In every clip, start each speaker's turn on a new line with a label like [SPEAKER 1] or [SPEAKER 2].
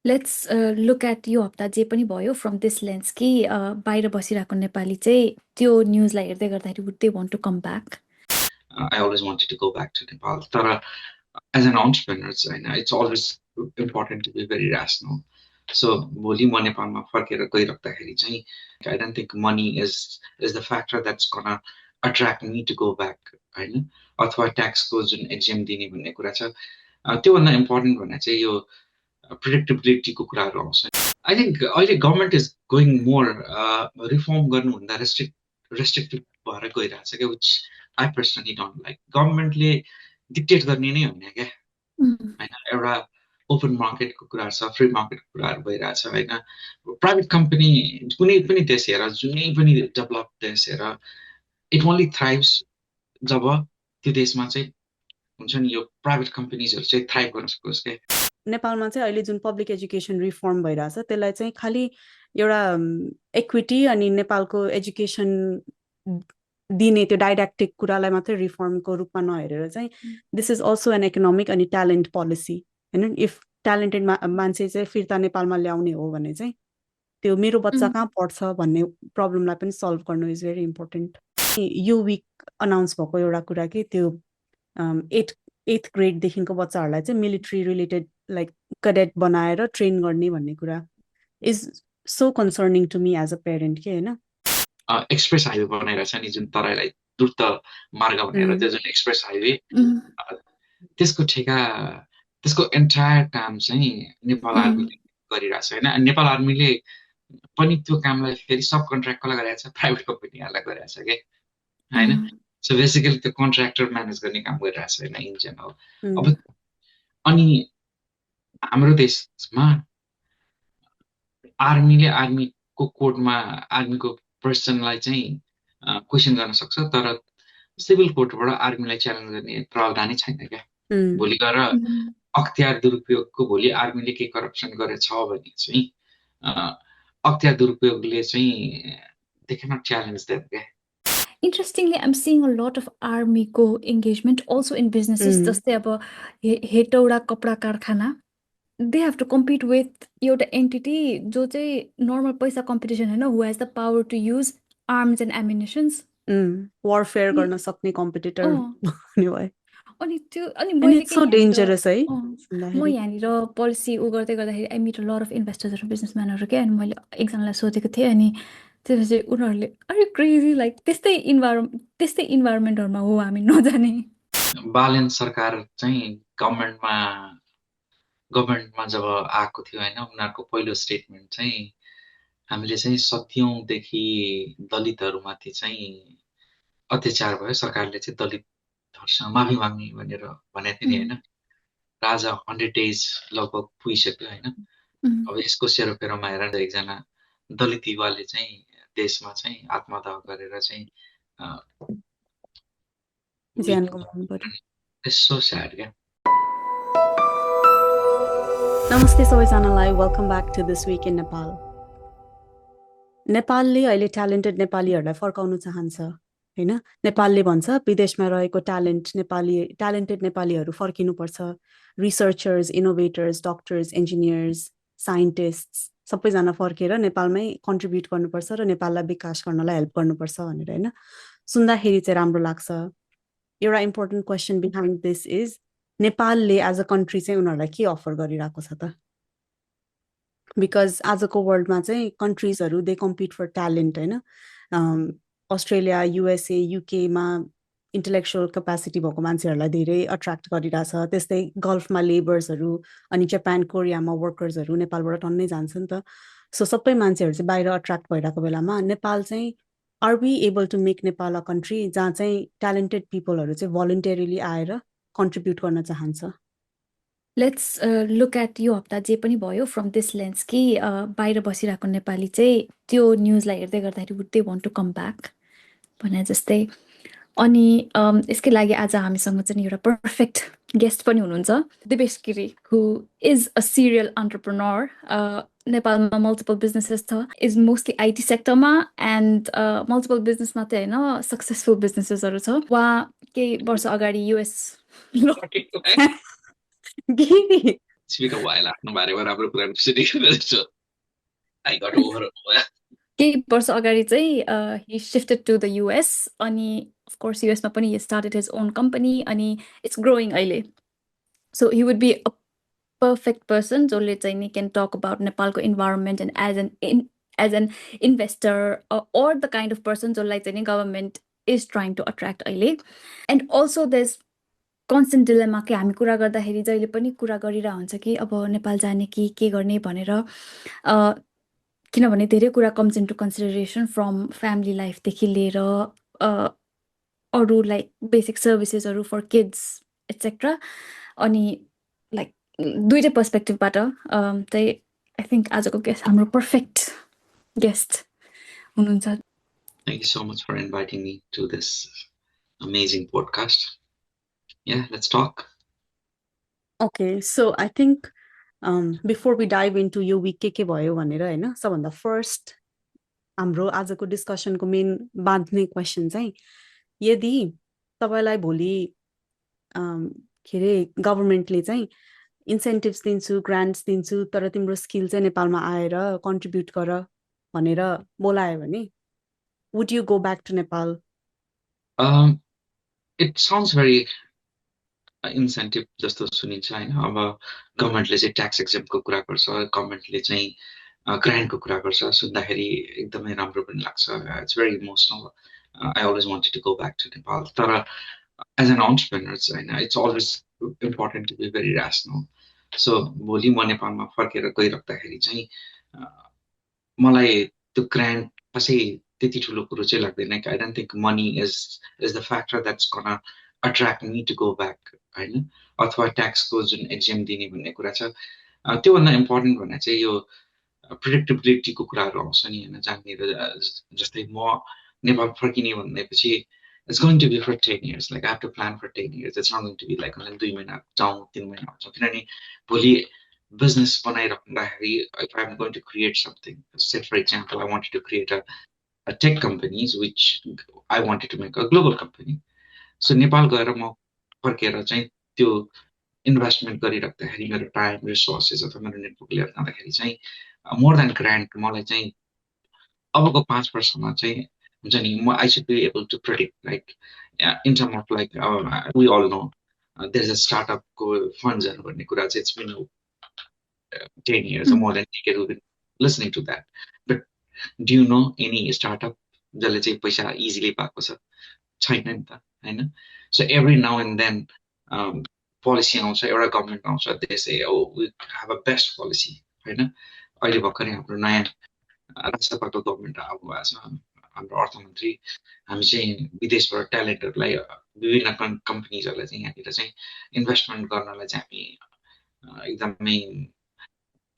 [SPEAKER 1] Let's look at यो हप्ता जे पनि भयो फ्रम दिस लेन्स कि बाहिर बसिरहेको नेपाली चाहिँ त्यो न्युजलाई हेर्दै गर्दाखेरि would they want to come back?
[SPEAKER 2] I always wanted to go back to Nepal. But as an entrepreneur, it's always important to be very rational. So, भोलि म नेपालमा फर्केर गइराख्दाखेरि चाहिँ I don't think money is the factor that's gonna attract me to go back, होइन, अथवा ट्याक्सको जुन exam दिने भन्ने कुरा छ, त्योभन्दा इम्पोर्टेन्ट भन्ने चाहिँ यो प्रिडिक्टेबिलिटीको कुराहरू आउँछ. आई थिङ्क अहिले government is going more reform गर्नुभन्दा रेस्ट्रिक्टिभ भएर गइरहेछ क्या, which I personally don't like. गभर्मेन्टले डिक्टेट गर्ने नै होइन क्या, होइन, एउटा ओपन मार्केटको कुरा छ, फ्री मार्केटको कुराहरू भइरहेछ, होइन. प्राइभेट कम्पनी कुनै पनि देश हेर, जुनै पनि डेभलप देश हेर, इट ओन्ली थ्राइभ्स जब त्यो देशमा चाहिँ हुन्छ नि यो प्राइभेट कम्पनीजहरू चाहिँ थ्राइभ गर्न सकोस् क्या.
[SPEAKER 3] नेपालमा चाहिँ अहिले जुन पब्लिक एजुकेसन रिफर्म भइरहेछ त्यसलाई चाहिँ खालि एउटा इक्विटी अनि नेपालको एजुकेसन दिने त्यो डाइडाक्टिक कुरालाई मात्रै रिफर्मको रूपमा नहेरेर चाहिँ this is also an economic अनि ट्यालेन्ट पोलिसी, होइन. इफ ट्यालेन्टेड मान्छे चाहिँ फिर्ता नेपालमा ल्याउने हो भने चाहिँ त्यो मेरो बच्चा कहाँ पढ्छ भन्ने प्रब्लमलाई पनि सल्भ गर्नु इज भेरी इम्पोर्टेन्ट. यो विक अनाउन्स भएको एउटा कुरा कि त्यो 8th ग्रेडदेखिको बच्चाहरूलाई चाहिँ मिलिट्री रिलेटेड लाइक कैडेट बनाएर ट्रेन गर्ने भन्ने कुरा is so concerning to me as a parent के, होइन.
[SPEAKER 2] एक्सप्रेस हाइवे बनाइरहेछ नि जुन तराईलाई द्रुत मार्ग भनेर, त्यो जुन एक्सप्रेस हाइवे, त्यसको ठेका, त्यसको एन्टायर काम चाहिँ नेपाल आर्मीले गरिरहेछ, होइन. नेपाल आर्मीले पनि त्यो कामलाई फेरि सब कन्ट्र्याक्ट कसलाई गरिरहेछ, प्राइभेट कम्पनीहरूलाई गरिरहेछ के, होइन. सो बेसिकली त्यो कन्ट्र्याक्टर म्यानेज गर्ने काम गरिरहेछ, होइन, इन जेनरल. अब अनि हाम्रो देशमा आर्मीले आर्मीको कोर्टमा आर्मीको पर्सनलाई चाहिँ क्वेसन गर्न सक्छ, तर सिभिल कोर्टबाट आर्मीलाई च्यालेन्ज गर्ने प्रावधानै छैन क्या. भोलि गएर अख्तियार दुरुपयोगको भोलि आर्मीले केही करप्सन गरेछ भने चाहिँ अख्तियार दुरुपयोगले चाहिँ they cannot challenge them क्या.
[SPEAKER 1] Interestingly, I'm seeing a lot of army को engagement also in businesses. जस्तै अब हेटौडा कपडा कारखाना, they have to compete with एउटा entity जो चाहिँ normal पैसा competition होइन, who has the power to use arms and ammunitions.
[SPEAKER 3] warfare गर्न सक्ने कम्पिटिटर भन्ने भयो.
[SPEAKER 1] अनि त्यो अनि
[SPEAKER 3] And
[SPEAKER 1] मैले
[SPEAKER 3] it's so dangerous है.
[SPEAKER 1] म यहाँनिर पोलिसी उ गर्दै गर्दाखेरि I meet a lot of इन्भेस्टर्सहरू बिजनेसम्यानहरू के, अनि मैले एकजनालाई सोधेको थिएँ, अनि त्यसपछि उनीहरूले अरे क्रेजी, लाइक त्यस्तै इन्भाइरोमेन्टहरूमा हो हामी नजाने.
[SPEAKER 2] बालन सरकार चाहिँ गभर्मेन्टमा जब आएको थियो, होइन, उनीहरूको पहिलो स्टेटमेन्ट चाहिँ हामीले चाहिँ सत्यौंदेखि दलितहरूमाथि चाहिँ अत्याचार भयो, सरकारले चाहिँ दलितहरूसँग माफी माग्ने भनेर भनेको थियो नि, होइन. राजा 100 days लगभग पुगिसक्यो, होइन. अब यसको सेरोफेरोमा हेरेर एकजना दलित युवाले चाहिँ देशमा चाहिँ आत्मदाह गरेर चाहिँ
[SPEAKER 3] ज्यान गुमाउनु पर्यो.
[SPEAKER 2] सो स्याड क्या.
[SPEAKER 3] नमस्ते सबैजनालाई, welcome back to this week in Nepal. नेपालले अहिले ट्यालेन्टेड नेपालीहरूलाई फर्काउन चाहन्छ, होइन. नेपालले भन्छ विदेशमा रहेको ट्यालेन्टेड नेपालीहरू फर्किनुपर्छ. रिसर्चर्स, इनोभेटर्स, डक्टर्स, इन्जिनियर्स, साइन्टिस्ट सबैजना फर्केर नेपालमै कन्ट्रिब्युट गर्नुपर्छ र नेपाललाई विकास गर्नलाई हेल्प गर्नुपर्छ भनेर, होइन. सुन्दाखेरि चाहिँ राम्रो लाग्छ. एउटा important question behind this is नेपालले एज अ कन्ट्री चाहिँ उनीहरूलाई के अफर गरिरहेको छ त. बिकज आजको वर्ल्डमा चाहिँ कन्ट्रिजहरू दे कम्पिट फर ट्यालेन्ट, होइन. अस्ट्रेलिया, युएसए, युकेमा इन्टेलेक्चुअल क्यापासिटी भएको मान्छेहरूलाई धेरै अट्र्याक्ट गरिरहेछ. त्यस्तै गल्फमा लेबर्सहरू अनि जापान, कोरियामा वर्कर्सहरू नेपालबाट टन्नै जान्छ नि त. सो सबै मान्छेहरू चाहिँ बाहिर अट्र्याक्ट भइरहेको बेलामा नेपाल चाहिँ are we able to make Nepal a country जहाँ चाहिँ ट्यालेन्टेड पिपलहरू चाहिँ भलन्टरीली आएर कन्ट्रिब्युट गर्न चाहन्छ.
[SPEAKER 1] लेट्स लुक एट यो हप्ता जे पनि भयो फ्रम दिस लेन्स कि बाहिर बसिरहेको नेपाली चाहिँ त्यो न्युजलाई हेर्दै गर्दाखेरि would they want to come back भने जस्तै. अनि यसकै लागि आज हामीसँग चाहिँ एउटा पर्फेक्ट गेस्ट पनि हुनुहुन्छ, दिपेश गिरी, हु इज अ सिरियल अन्टरप्रेनर. नेपालमा मल्टिपल बिजनेसेस छ, इज मोस्टली आइटी सेक्टरमा, एन्ड मल्टिपल बिजनेस मात्रै होइन, सक्सेसफुल बिजनेसेसहरू छ. उहाँ केही वर्ष अगाडि युएस
[SPEAKER 3] गिरी
[SPEAKER 2] स्पिक अप भएन आफ्नो बारेमा राम्रो कुरा सुनेको छु आई गट ओभर
[SPEAKER 1] केही वर्ष अगाडि चाहिँ he shifted to the US अनि अफकोर्स युएसमा पनि he started his own company अनि इट्स ग्रोइङ अहिले so he would be a perfect person जसले चाहिँ नि can talk about नेपालको environment and as an investor or the kind of person जसलाई चाहिँ नि government is trying to attract अहिले and also there's constant dilemma कि हामी कुरा गर्दाखेरि जहिले पनि कुरा गरिरहेको हुन्छ कि अब नेपाल जाने कि के गर्ने भनेर किनभने धेरै कुरा comes into consideration from family life देखि लिएर अरू like basic services अरू for kids etc अनि like दुईटै पर्सपेक्टिभबाट चाहिँ आई थिङ्क आजको गेस्ट हाम्रो पर्फेक्ट गेस्ट हुनुहुन्छ
[SPEAKER 2] Thank you so much for inviting me to this amazing podcast. Yeah, let's talk.
[SPEAKER 3] Okay, so I think before we dive into यो week के भयो भनेर हैन सबभन्दा फर्स्ट हाम्रो आजको डिस्कसनको मेन बाँध्ने क्वेसन चाहिँ यदि तपाईलाई भोलि के रे गभर्नमेन्टले चाहिँ इन्सेन्टिभ्स दिन्छु ग्रान्ट्स दिन्छु तर तिम्रो स्किल चाहिँ नेपालमा आएर कन्ट्रिब्युट गर भनेर बोलायो भने would you go back to Nepal?
[SPEAKER 2] It sounds very incentive जस्तो सुनिन्छ हैन अब गभर्नमेन्टले चाहिँ ट्याक्स एक्जम्पको कुरा गर्छ गभर्नमेन्टले चाहिँ ग्रान्टको कुरा गर्छ सुन्दाखेरि एकदमै राम्रो पनि लाग्छ it's very emotional I always wanted to go back to Nepal तर एज एन अन्टरप्रेन्योर हैन it's always important to be very rational so भोलि म नेपालमा फर्केर गइराख्दाखेरि चाहिँ मलाई त्यो ग्रान्ट कसै त्यति ठुलो कुरो चाहिँ लाग्दैन I don't think money is the factor that's gonna attract me to go back हैन अथवा ट्याक्सको जुन एक्जाम दिने भन्ने कुरा छ त्योभन्दा इम्पोर्टेन्ट भन्ने चाहिँ यो प्रेडिक्टेबिलिटीको कुराहरू आउँछ नि हैन जहाँनिर जस्तै म नेपाल फर्किने भन्दैपछि it's going to be for 10 years. Like I have to plan for 10 years. It's not going to be like 2 महिना जाउँ 3 महिना हुन्छ किनभने भोलि business बनाइराख्दाखेरि if I'm going to create something, say for example, I wanted to create a tech companies which I wanted to make a global company. So Nepal गएर म फर्केर चाहिँ त्यो इन्भेस्टमेन्ट गरिराख्दाखेरि मेरो टाइम रिसोर्सेस अथवा मेरो नेटवर्क लिएर जाँदाखेरि चाहिँ मोर देन ग्रान्ट मलाई चाहिँ अबको 5 वर्षमा चाहिँ हुन्छ नि म I should be able to predict like in terms of like we all know there's a startup को fundsहरु भन्ने कुरा चाहिँ it's been 10 years or more than a decade we've been listening to that but do you know any startup जसले चाहिँ पैसा easily पाएको छ छैन नि त हैन so every now and then policy आउँछ एउटा गभर्नमेन्ट आउँछ they say oh we have a best policy हैन अहिले भर्खरै हाम्रो नयाँ राष्ट्रपतिको गभर्नमेन्ट आउनु भएको छ हाम्रो अर्थमन्त्री हामी चाहिँ विदेशबाट ट्यालेन्टहरुलाई विभिन्न कम्पनीजहरुलाई चाहिँ यहाँतिर चाहिँ इन्भेस्टमेन्ट गर्नलाई चाहिँ हामी एकदमै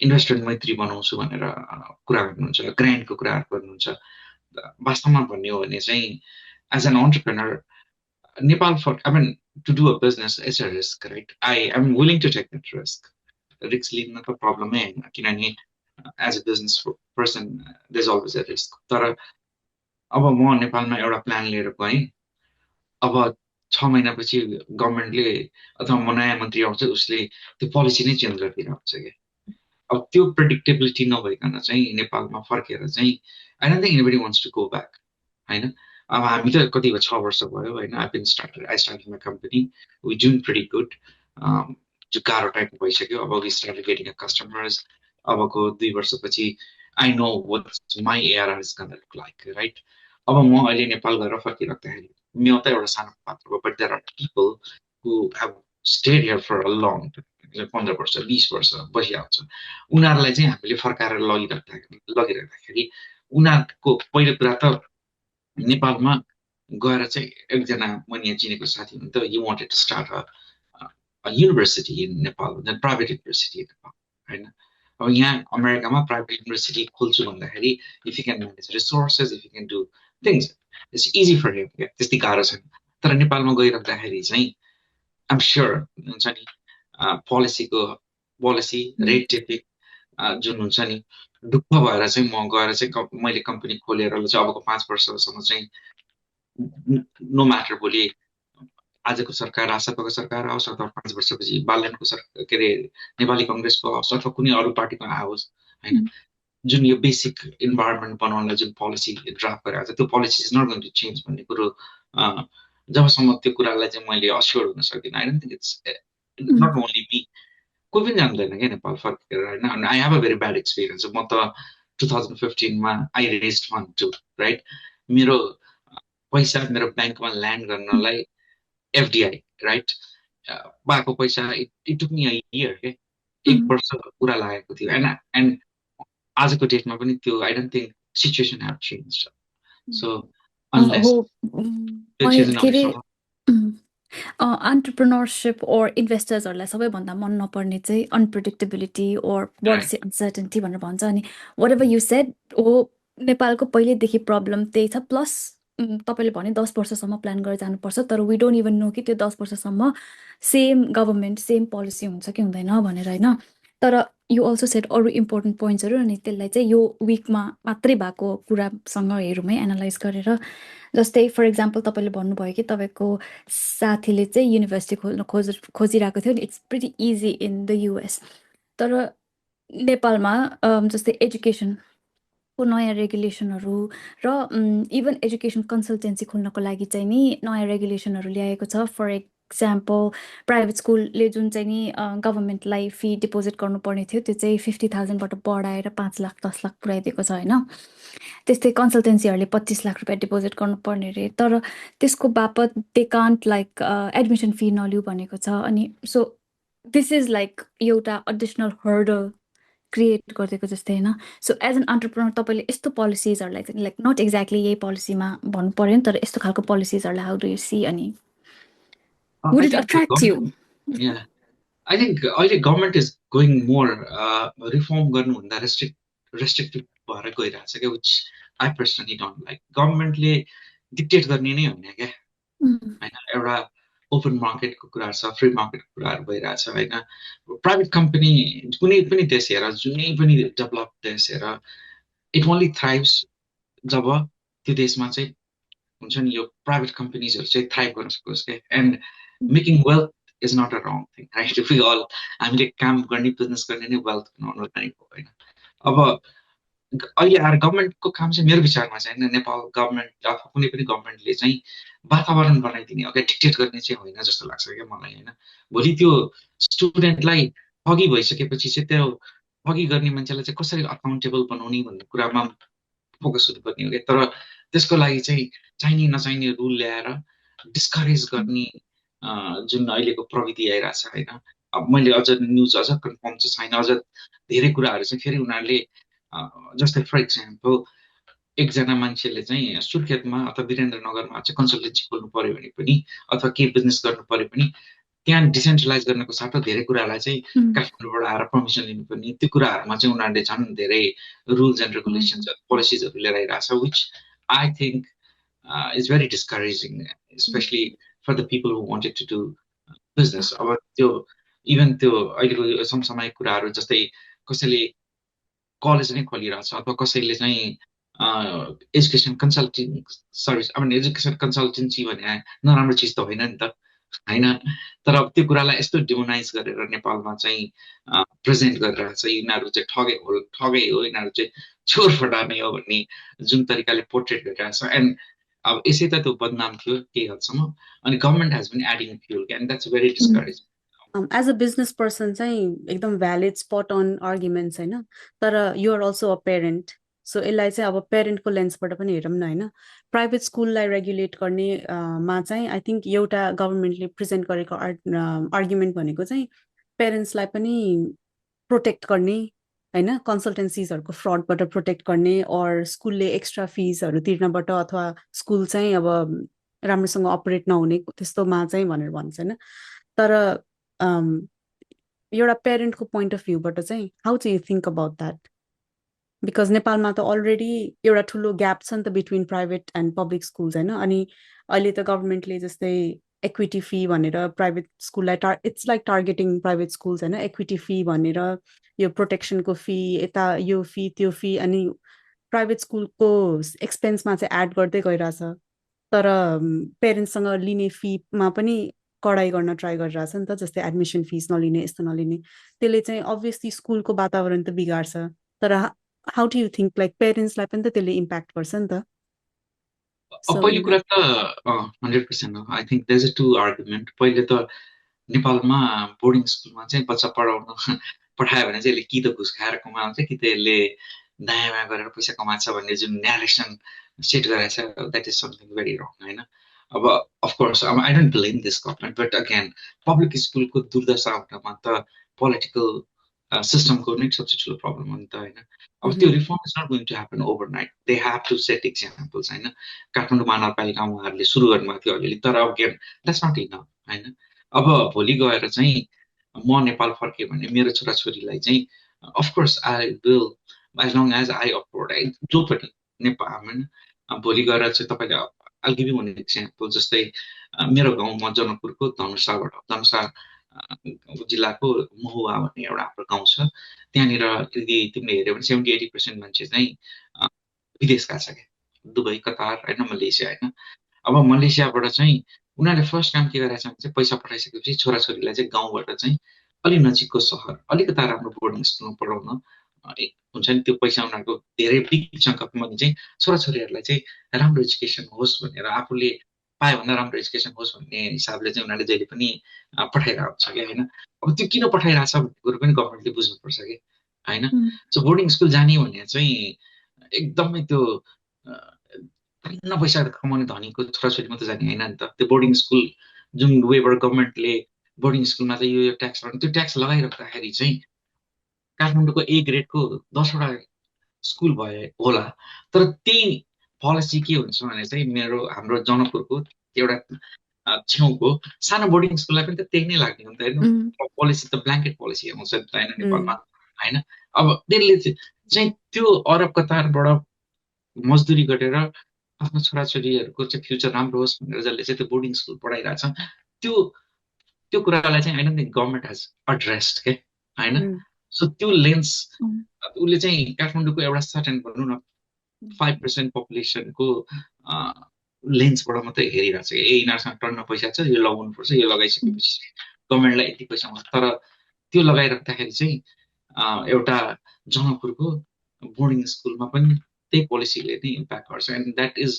[SPEAKER 2] इन्भेस्टमेन्ट मैत्री बनाउँछु भनेर कुरा गर्नुहुन्छ ग्रान्टको कुराहरु गर्नुहुन्छ वास्तवमा भन्ने हो भने चाहिँ as an entrepreneur Nepal for I mean to do a business is a risk right I am willing to take that risk लिन त प्रब्लमै हैन किनभने as a business person there's always a risk तर अब म नेपालमा एउटा प्लान लिएर गएँ अब 6 महिनापछि गभर्नमेन्टले अथवा म नयाँ मन्त्री आउँछ उसले त्यो पोलिसी नै चेन्ज गरिदिन हुन्छ के अब त्यो प्रेडिक्टेबिलिटी नभइकन चाहिँ नेपालमा फर्केर चाहिँ I don't think anybody wants to go back हैन अब हामी त कति 6 वर्ष भयो हैन I started my company we doing pretty good जो गाह्रो टाइम भइसक्यो अब we started getting a customers अबको 2 वर्षपछि I know what my ARR is going to look like right अब म अहिले नेपाल गएर फर्किराख्दाखेरि म त एउटा सानो पात्र हो but there are people who have stayed here for a long time 15 वर्ष 20 वर्ष बसिआउँछ उनीहरुलाई चाहिँ हामीले फर्काएर लगिराख्दाखेरि उनीहरुको पहिलो कुरा त नेपालमा गएर चाहिँ एकजना मैले यहाँ चिनेको साथी हुनुहुन्थ्यो he wanted to start a university in Nepal then private university in Nepal हैन अब यहाँ अमेरिकामा प्राइभेट युनिभर्सिटी खोल्छु भन्दाखेरि if you can manage resources if you can do things it's easy for him त्यस्तै गाह्रो छैन तर नेपालमा गइराख्दाखेरि चाहिँ I'm sure हुन्छ नि पोलिसी रेट टेपिङ जुन हुन्छ नि दुःख भएर चाहिँ म गएर चाहिँ मैले कम्पनी खोलेर चाहिँ अबको 5 वर्षसम्म चाहिँ नो म्याटर भोलि आजको सरकार राजसभाको सरकार आओस् अथवा 5 वर्षपछि बालनको सरकार के अरे नेपाली कङ्ग्रेसको आओस् अथवा कुनै अरू पार्टीको आओस् होइन जुन यो बेसिक इन्भाइरोमेन्ट बनाउनलाई जुन पोलिसी ड्राफ्ट गरेको छ त्यो policy is not going to change भन्ने कुरो जबसम्म त्यो कुरालाई चाहिँ मैले अस्योर हुन सक्दिनँ I don't think it's not only me कोही पनि जान्दैन क्या नेपाल फर्केर होइन I have a very bad experience म त 2015 I raised fund to right मेरो पैसा मेरो ब्याङ्कमा ल्यान्ड गर्नलाई एफडिआई राइट भएको पैसा it took me a year के 1 वर्ष पुरा लागेको थियो एन्ड आजको डेटमा पनि त्यो I don't think situation have change so unless त्यो चेन्ज
[SPEAKER 1] अन्टरप्रेन्योरसिप ओर इन्भेस्टर्सहरूलाई सबैभन्दा मन नपर्ने चाहिँ अनप्रेडिक्टेबिलिटी ओर पोलिसी अनसर्टेन्टी भनेर भन्छ अनि वाट एभर यु सेड हो नेपालको पहिल्यैदेखि प्रब्लम त्यही छ प्लस तपाईँले भने 10 वर्षसम्म प्लान गरेर जानुपर्छ तर वी डोन्ट इभन नो कि त्यो 10 वर्षसम्म सेम गभर्मेन्ट सेम पोलिसी हुन्छ कि हुँदैन भनेर होइन तर यु अल्सो सेट अरू इम्पोर्टेन्ट पोइन्ट्सहरू अनि त्यसलाई चाहिँ यो विकमा मात्रै भएको कुरासँग हेरौँ है एनालाइज गरेर जस्तै फर इक्जाम्पल तपाईँले भन्नुभयो कि तपाईँको साथीले चाहिँ युनिभर्सिटी खोल्न खोजिरहेको थियो नि it's pretty easy in the US तर नेपालमा जस्तै एजुकेसनको नयाँ रेगुलेसनहरू र इभन एजुकेसन कन्सल्टेन्सी खोल्नको लागि चाहिँ नि नयाँ रेगुलेसनहरू ल्याएको छ फर एक्जाम्पल प्राइभेट स्कुलले जुन चाहिँ नि गभर्मेन्टलाई फी डिपोजिट गर्नुपर्ने थियो त्यो चाहिँ 50,000बाट बढाएर 5 लाख 10 लाख पुऱ्याइदिएको छ होइन त्यस्तै कन्सल्टेन्सीहरूले 25 लाख रुपियाँ डिपोजिट गर्नुपर्ने अरे तर त्यसको बापत they can't like admission fee नलिउ भनेको छ अनि सो दिस इज लाइक एउटा एडिसनल हर्डल क्रिएट गरिदिएको जस्तै होइन सो एज एन अन्टरप्रेनर तपाईँले यस्तो पोलिसिजहरूलाई चाहिँ लाइक नट एक्ज्याक्टली यही पोलिसीमा भन्नु पऱ्यो नि तर यस्तो खालको पोलिसिजहरूलाई हाउ डु यु सी अनि would it attract you
[SPEAKER 2] I think अहिले government is going more reform गर्नुभन्दा रेस्ट्रिक्टिभ भएर गइरहेछ क्या which I personally don't like गभर्मेन्टले डिक्टेट गर्ने नै होइन क्या होइन एउटा ओपन मार्केटको कुराहरू छ फ्री मार्केटको कुराहरू भइरहेछ होइन प्राइभेट कम्पनी कुनै पनि देश हेर जुनै पनि डेभलप देश हेर इट ओन्ली थ्राइभ्स जब त्यो देशमा चाहिँ हुन्छ नि यो प्राइभेट कम्पनीजहरू चाहिँ थ्राइभ गर्न सकोस् क्या and making wealth is not a wrong thing right if you all हामीले काम गर्ने बिजनेस गर्ने नै वेल्थ बनाउनु भनेको होइन अब अहिले आएर गभर्मेन्टको काम चाहिँ मेरो विचारमा चाहिँ नेपाल गभर्मेन्ट अथवा कुनै पनि गभर्मेन्टले चाहिँ वातावरण बनाइदिने हो क्या डिक्टेट गर्ने चाहिँ होइन जस्तो लाग्छ क्या मलाई होइन भोलि त्यो स्टुडेन्टलाई ठगी भइसकेपछि चाहिँ त्यो ठगी गर्ने मान्छेलाई चाहिँ कसरी अकाउन्टेबल बनाउने भन्ने कुरामा फोकस हुनुपर्ने हो क्या तर त्यसको लागि चाहिँ चाहिने नचाहिने रुल ल्याएर डिस्करेज गर्ने जुन अहिलेको प्रविधि आइरहेछ होइन अब मैले अझ न्युज अझ कन्फर्म चाहिँ छैन अझ धेरै कुराहरू चाहिँ फेरि उनीहरूले जस्तै फर इक्जाम्पल एकजना मान्छेले चाहिँ सुर्खेतमा अथवा वीरेन्द्रनगरमा चाहिँ कन्सल्टेन्सी खोल्नु पर्यो भने पनि अथवा के बिजनेस गर्नु पर्यो पनि त्यहाँ डिसेन्ट्रलाइज गर्नको साथै धेरै कुरालाई चाहिँ काठमाडौँबाट आएर पर्मिसन लिनुपर्ने त्यो कुराहरूमा चाहिँ उनीहरूले झन् धेरै रुल्स एन्ड रेगुलेसन्स पोलिसिजहरू लिएर आइरहेछ which I think is very discouraging specially for the people who wanted to do business अब त्यो इभन त्यो अहिलेको समसामयिक कुराहरू जस्तै कसैले कलेज नै खोलिरहेछ अथवा कसैले चाहिँ एजुकेसन कन्सल्टिङ सर्भिस अब एजुकेसन कन्सल्टेन्सी भने नराम्रो चिज त होइन नि त होइन तर अब त्यो कुरालाई यस्तो डिमोनाइज गरेर नेपालमा चाहिँ प्रेजेन्ट गरिरहेछ यिनीहरू चाहिँ ठगै हो यिनीहरू चाहिँ चोर फटार्ने हो भन्ने जुन तरिकाले पोर्ट्रेट गरिरहेछ एन्ड अब यसै त त्यो बदनाम थियो केही हदसम्म अनि government has been adding fuel and that's very discouraging
[SPEAKER 3] as a business person चाहिँ एकदम भ्यालिड स्पट अन आर्ग्युमेन्ट्स होइन तर you're also a parent so यसलाई चाहिँ अब पेरेन्टको लेन्सबाट पनि हेरौँ न होइन प्राइभेट स्कुललाई रेगुलेट गर्ने मा चाहिँ आई थिङ्क एउटा गभर्मेन्टले प्रेजेन्ट गरेको आर्ग्युमेन्ट भनेको चाहिँ पेरेन्ट्सलाई पनि प्रोटेक्ट गर्ने होइन कन्सल्टेन्सिजहरूको फ्रडबाट प्रोटेक्ट गर्ने अर स्कुलले एक्स्ट्रा फिजहरू तिर्नबाट अथवा स्कुल चाहिँ अब राम्रोसँग अपरेट नहुने त्यस्तोमा चाहिँ भनेर भन्छ होइन तर एउटा पेरेन्टको पोइन्ट अफ भ्यूबाट चाहिँ how do you think about that because नेपालमा त अलरेडी एउटा ठुलो ग्याप छ नि त between private and public schools होइन अनि अहिले त गभर्मेन्टले जस्तै इक्विटी फी भनेर प्राइभेट स्कुललाई it's like targeting private schools होइन इक्विटी फी भनेर यो प्रोटेक्सनको फी यता यो फी त्यो फी अनि प्राइभेट स्कुलको एक्सपेन्समा चाहिँ एड गर्दै गइरहेछ तर पेरेन्ट्ससँग लिने फीमा पनि कडाई गर्न ट्राई गरिरहेछ नि त, जस्तै एडमिसन फिस नलिने, यस्तो नलिने। त्यसले चाहिँ अभियसली स्कुलको वातावरण त बिगार्छ, तर how do you think like पेरेन्ट्सलाई पनि त त्यसले इम्प्याक्ट गर्छ नि त।
[SPEAKER 2] पहिलो कुरा त 100% हो। I think there is a two argument. पहिले त नेपालमा बोर्डिङ स्कुलमा चाहिँ बच्चा पढाउन पठायो भने चाहिँ यसले कि त घुस खाएर कमाउँछ कि त यसले दायाँ बायाँ गरेर पैसा कमान्छ भन्ने जुन न्यारेसन सेट गरेछ, द्याट इज समथिङ भेरी रङ होइन। अब अफकोर्स अब I don't blame this government, but again public स्कुलको दुर्दशा हुनमा त पोलिटिकल सिस्टमको नै सबसे ठुलो प्रब्लम हो नि त होइन। अब त्यो reform is not going to happen overnight, they have to set examples होइन। काठमाडौँ महानगरपालिका उहाँहरूले सुरु गर्नुभएको थियो अलिअलि, तर अगेन द्याट्स नट इनफ होइन। अब भोलि गएर चाहिँ म नेपाल फर्केँ भने मेरो छोराछोरीलाई चाहिँ of course I will as long as I afford, जो पनि नेपाल होइन। भोलि गएर चाहिँ तपाईँले I give you one example, जस्तै मेरो गाउँ म जनकपुरको धनुषा जिल्लाको महुवा भन्ने एउटा हाम्रो गाउँ छ। त्यहाँनिर यदि तिमीले हेऱ्यौ भने 70-80% मान्छे चाहिँ विदेशका छ क्या, दुबई, कतार होइन, मलेसिया होइन। अब मलेसियाबाट चाहिँ उनीहरूले फर्स्ट काम के गरेछ भने चाहिँ पैसा पठाइसकेपछि छोराछोरीलाई चाहिँ गाउँबाट चाहिँ अलिक नजिकको सहर अलिकता राम्रो बोर्डिङ स्कुलमा पढाउन हुन्छ नि, त्यो पैसा उनीहरूको धेरै बिग चङ्क अफ मनी चाहिँ छोराछोरीहरूलाई चाहिँ राम्रो एजुकेसन होस् भनेर, आफूले पायो भन्दा राम्रो एजुकेसन होस् भन्ने हिसाबले चाहिँ उनीहरूले जहिले पनि पठाइरहेको हुन्छ क्या होइन। अब त्यो किन पठाइरहेछ भन्ने कुरो पनि गभर्मेन्टले बुझ्नुपर्छ कि होइन। सो बोर्डिङ स्कुल जाने भने चाहिँ एकदमै त्यो न पैसा कमाउने धनीको छोराछोरी मात्रै जाने होइन नि त। त्यो बोर्डिङ स्कुल जुन वेबाट गभर्मेन्टले बोर्डिङ स्कुलमा चाहिँ यो ट्याक्स लगाउने, त्यो ट्याक्स लगाइराख्दाखेरि चाहिँ काठमाडौँको ए ग्रेडको 10वटा स्कुल भए होला, तर त्यही पोलिसी के हुन्छ भने चाहिँ हाम्रो जनकपुरको एउटा छेउको सानो बोर्डिङ स्कुललाई पनि त त्यही नै लाग्ने हो नि त होइन। पोलिसी त ब्ल्याङ्केट पोलिसी आउँछ होइन नेपालमा होइन। अब त्यसले चाहिँ त्यो अरब कतारबाट मजदुरी गरेर आफ्नो छोराछोरीहरूको चाहिँ फ्युचर राम्रो होस् भनेर जसले चाहिँ त्यो बोर्डिङ स्कुल पढाइरहेछ, त्यो कुरालाई चाहिँ होइन गभर्मेन्ट हेज एड्रेस्ड के होइन। सो त्यो लेन्स उसले चाहिँ काठमाडौँको एउटा सर्टेन भनौँ न 5% पपुलेसनको लेन्सबाट मात्रै हेरिरहेको छ। यिनीहरूसँग टन्न पैसा छ, यो लगाउनु पर्छ, यो लगाइसकेपछि गभर्मेन्टलाई यति पैसा आउँछ। तर त्यो लगाइराख्दाखेरि चाहिँ एउटा जनकपुरको बोर्डिङ स्कुलमा पनि त्यही पोलिसीले नै इम्प्याक्ट गर्छ। एन्ड द्याट इज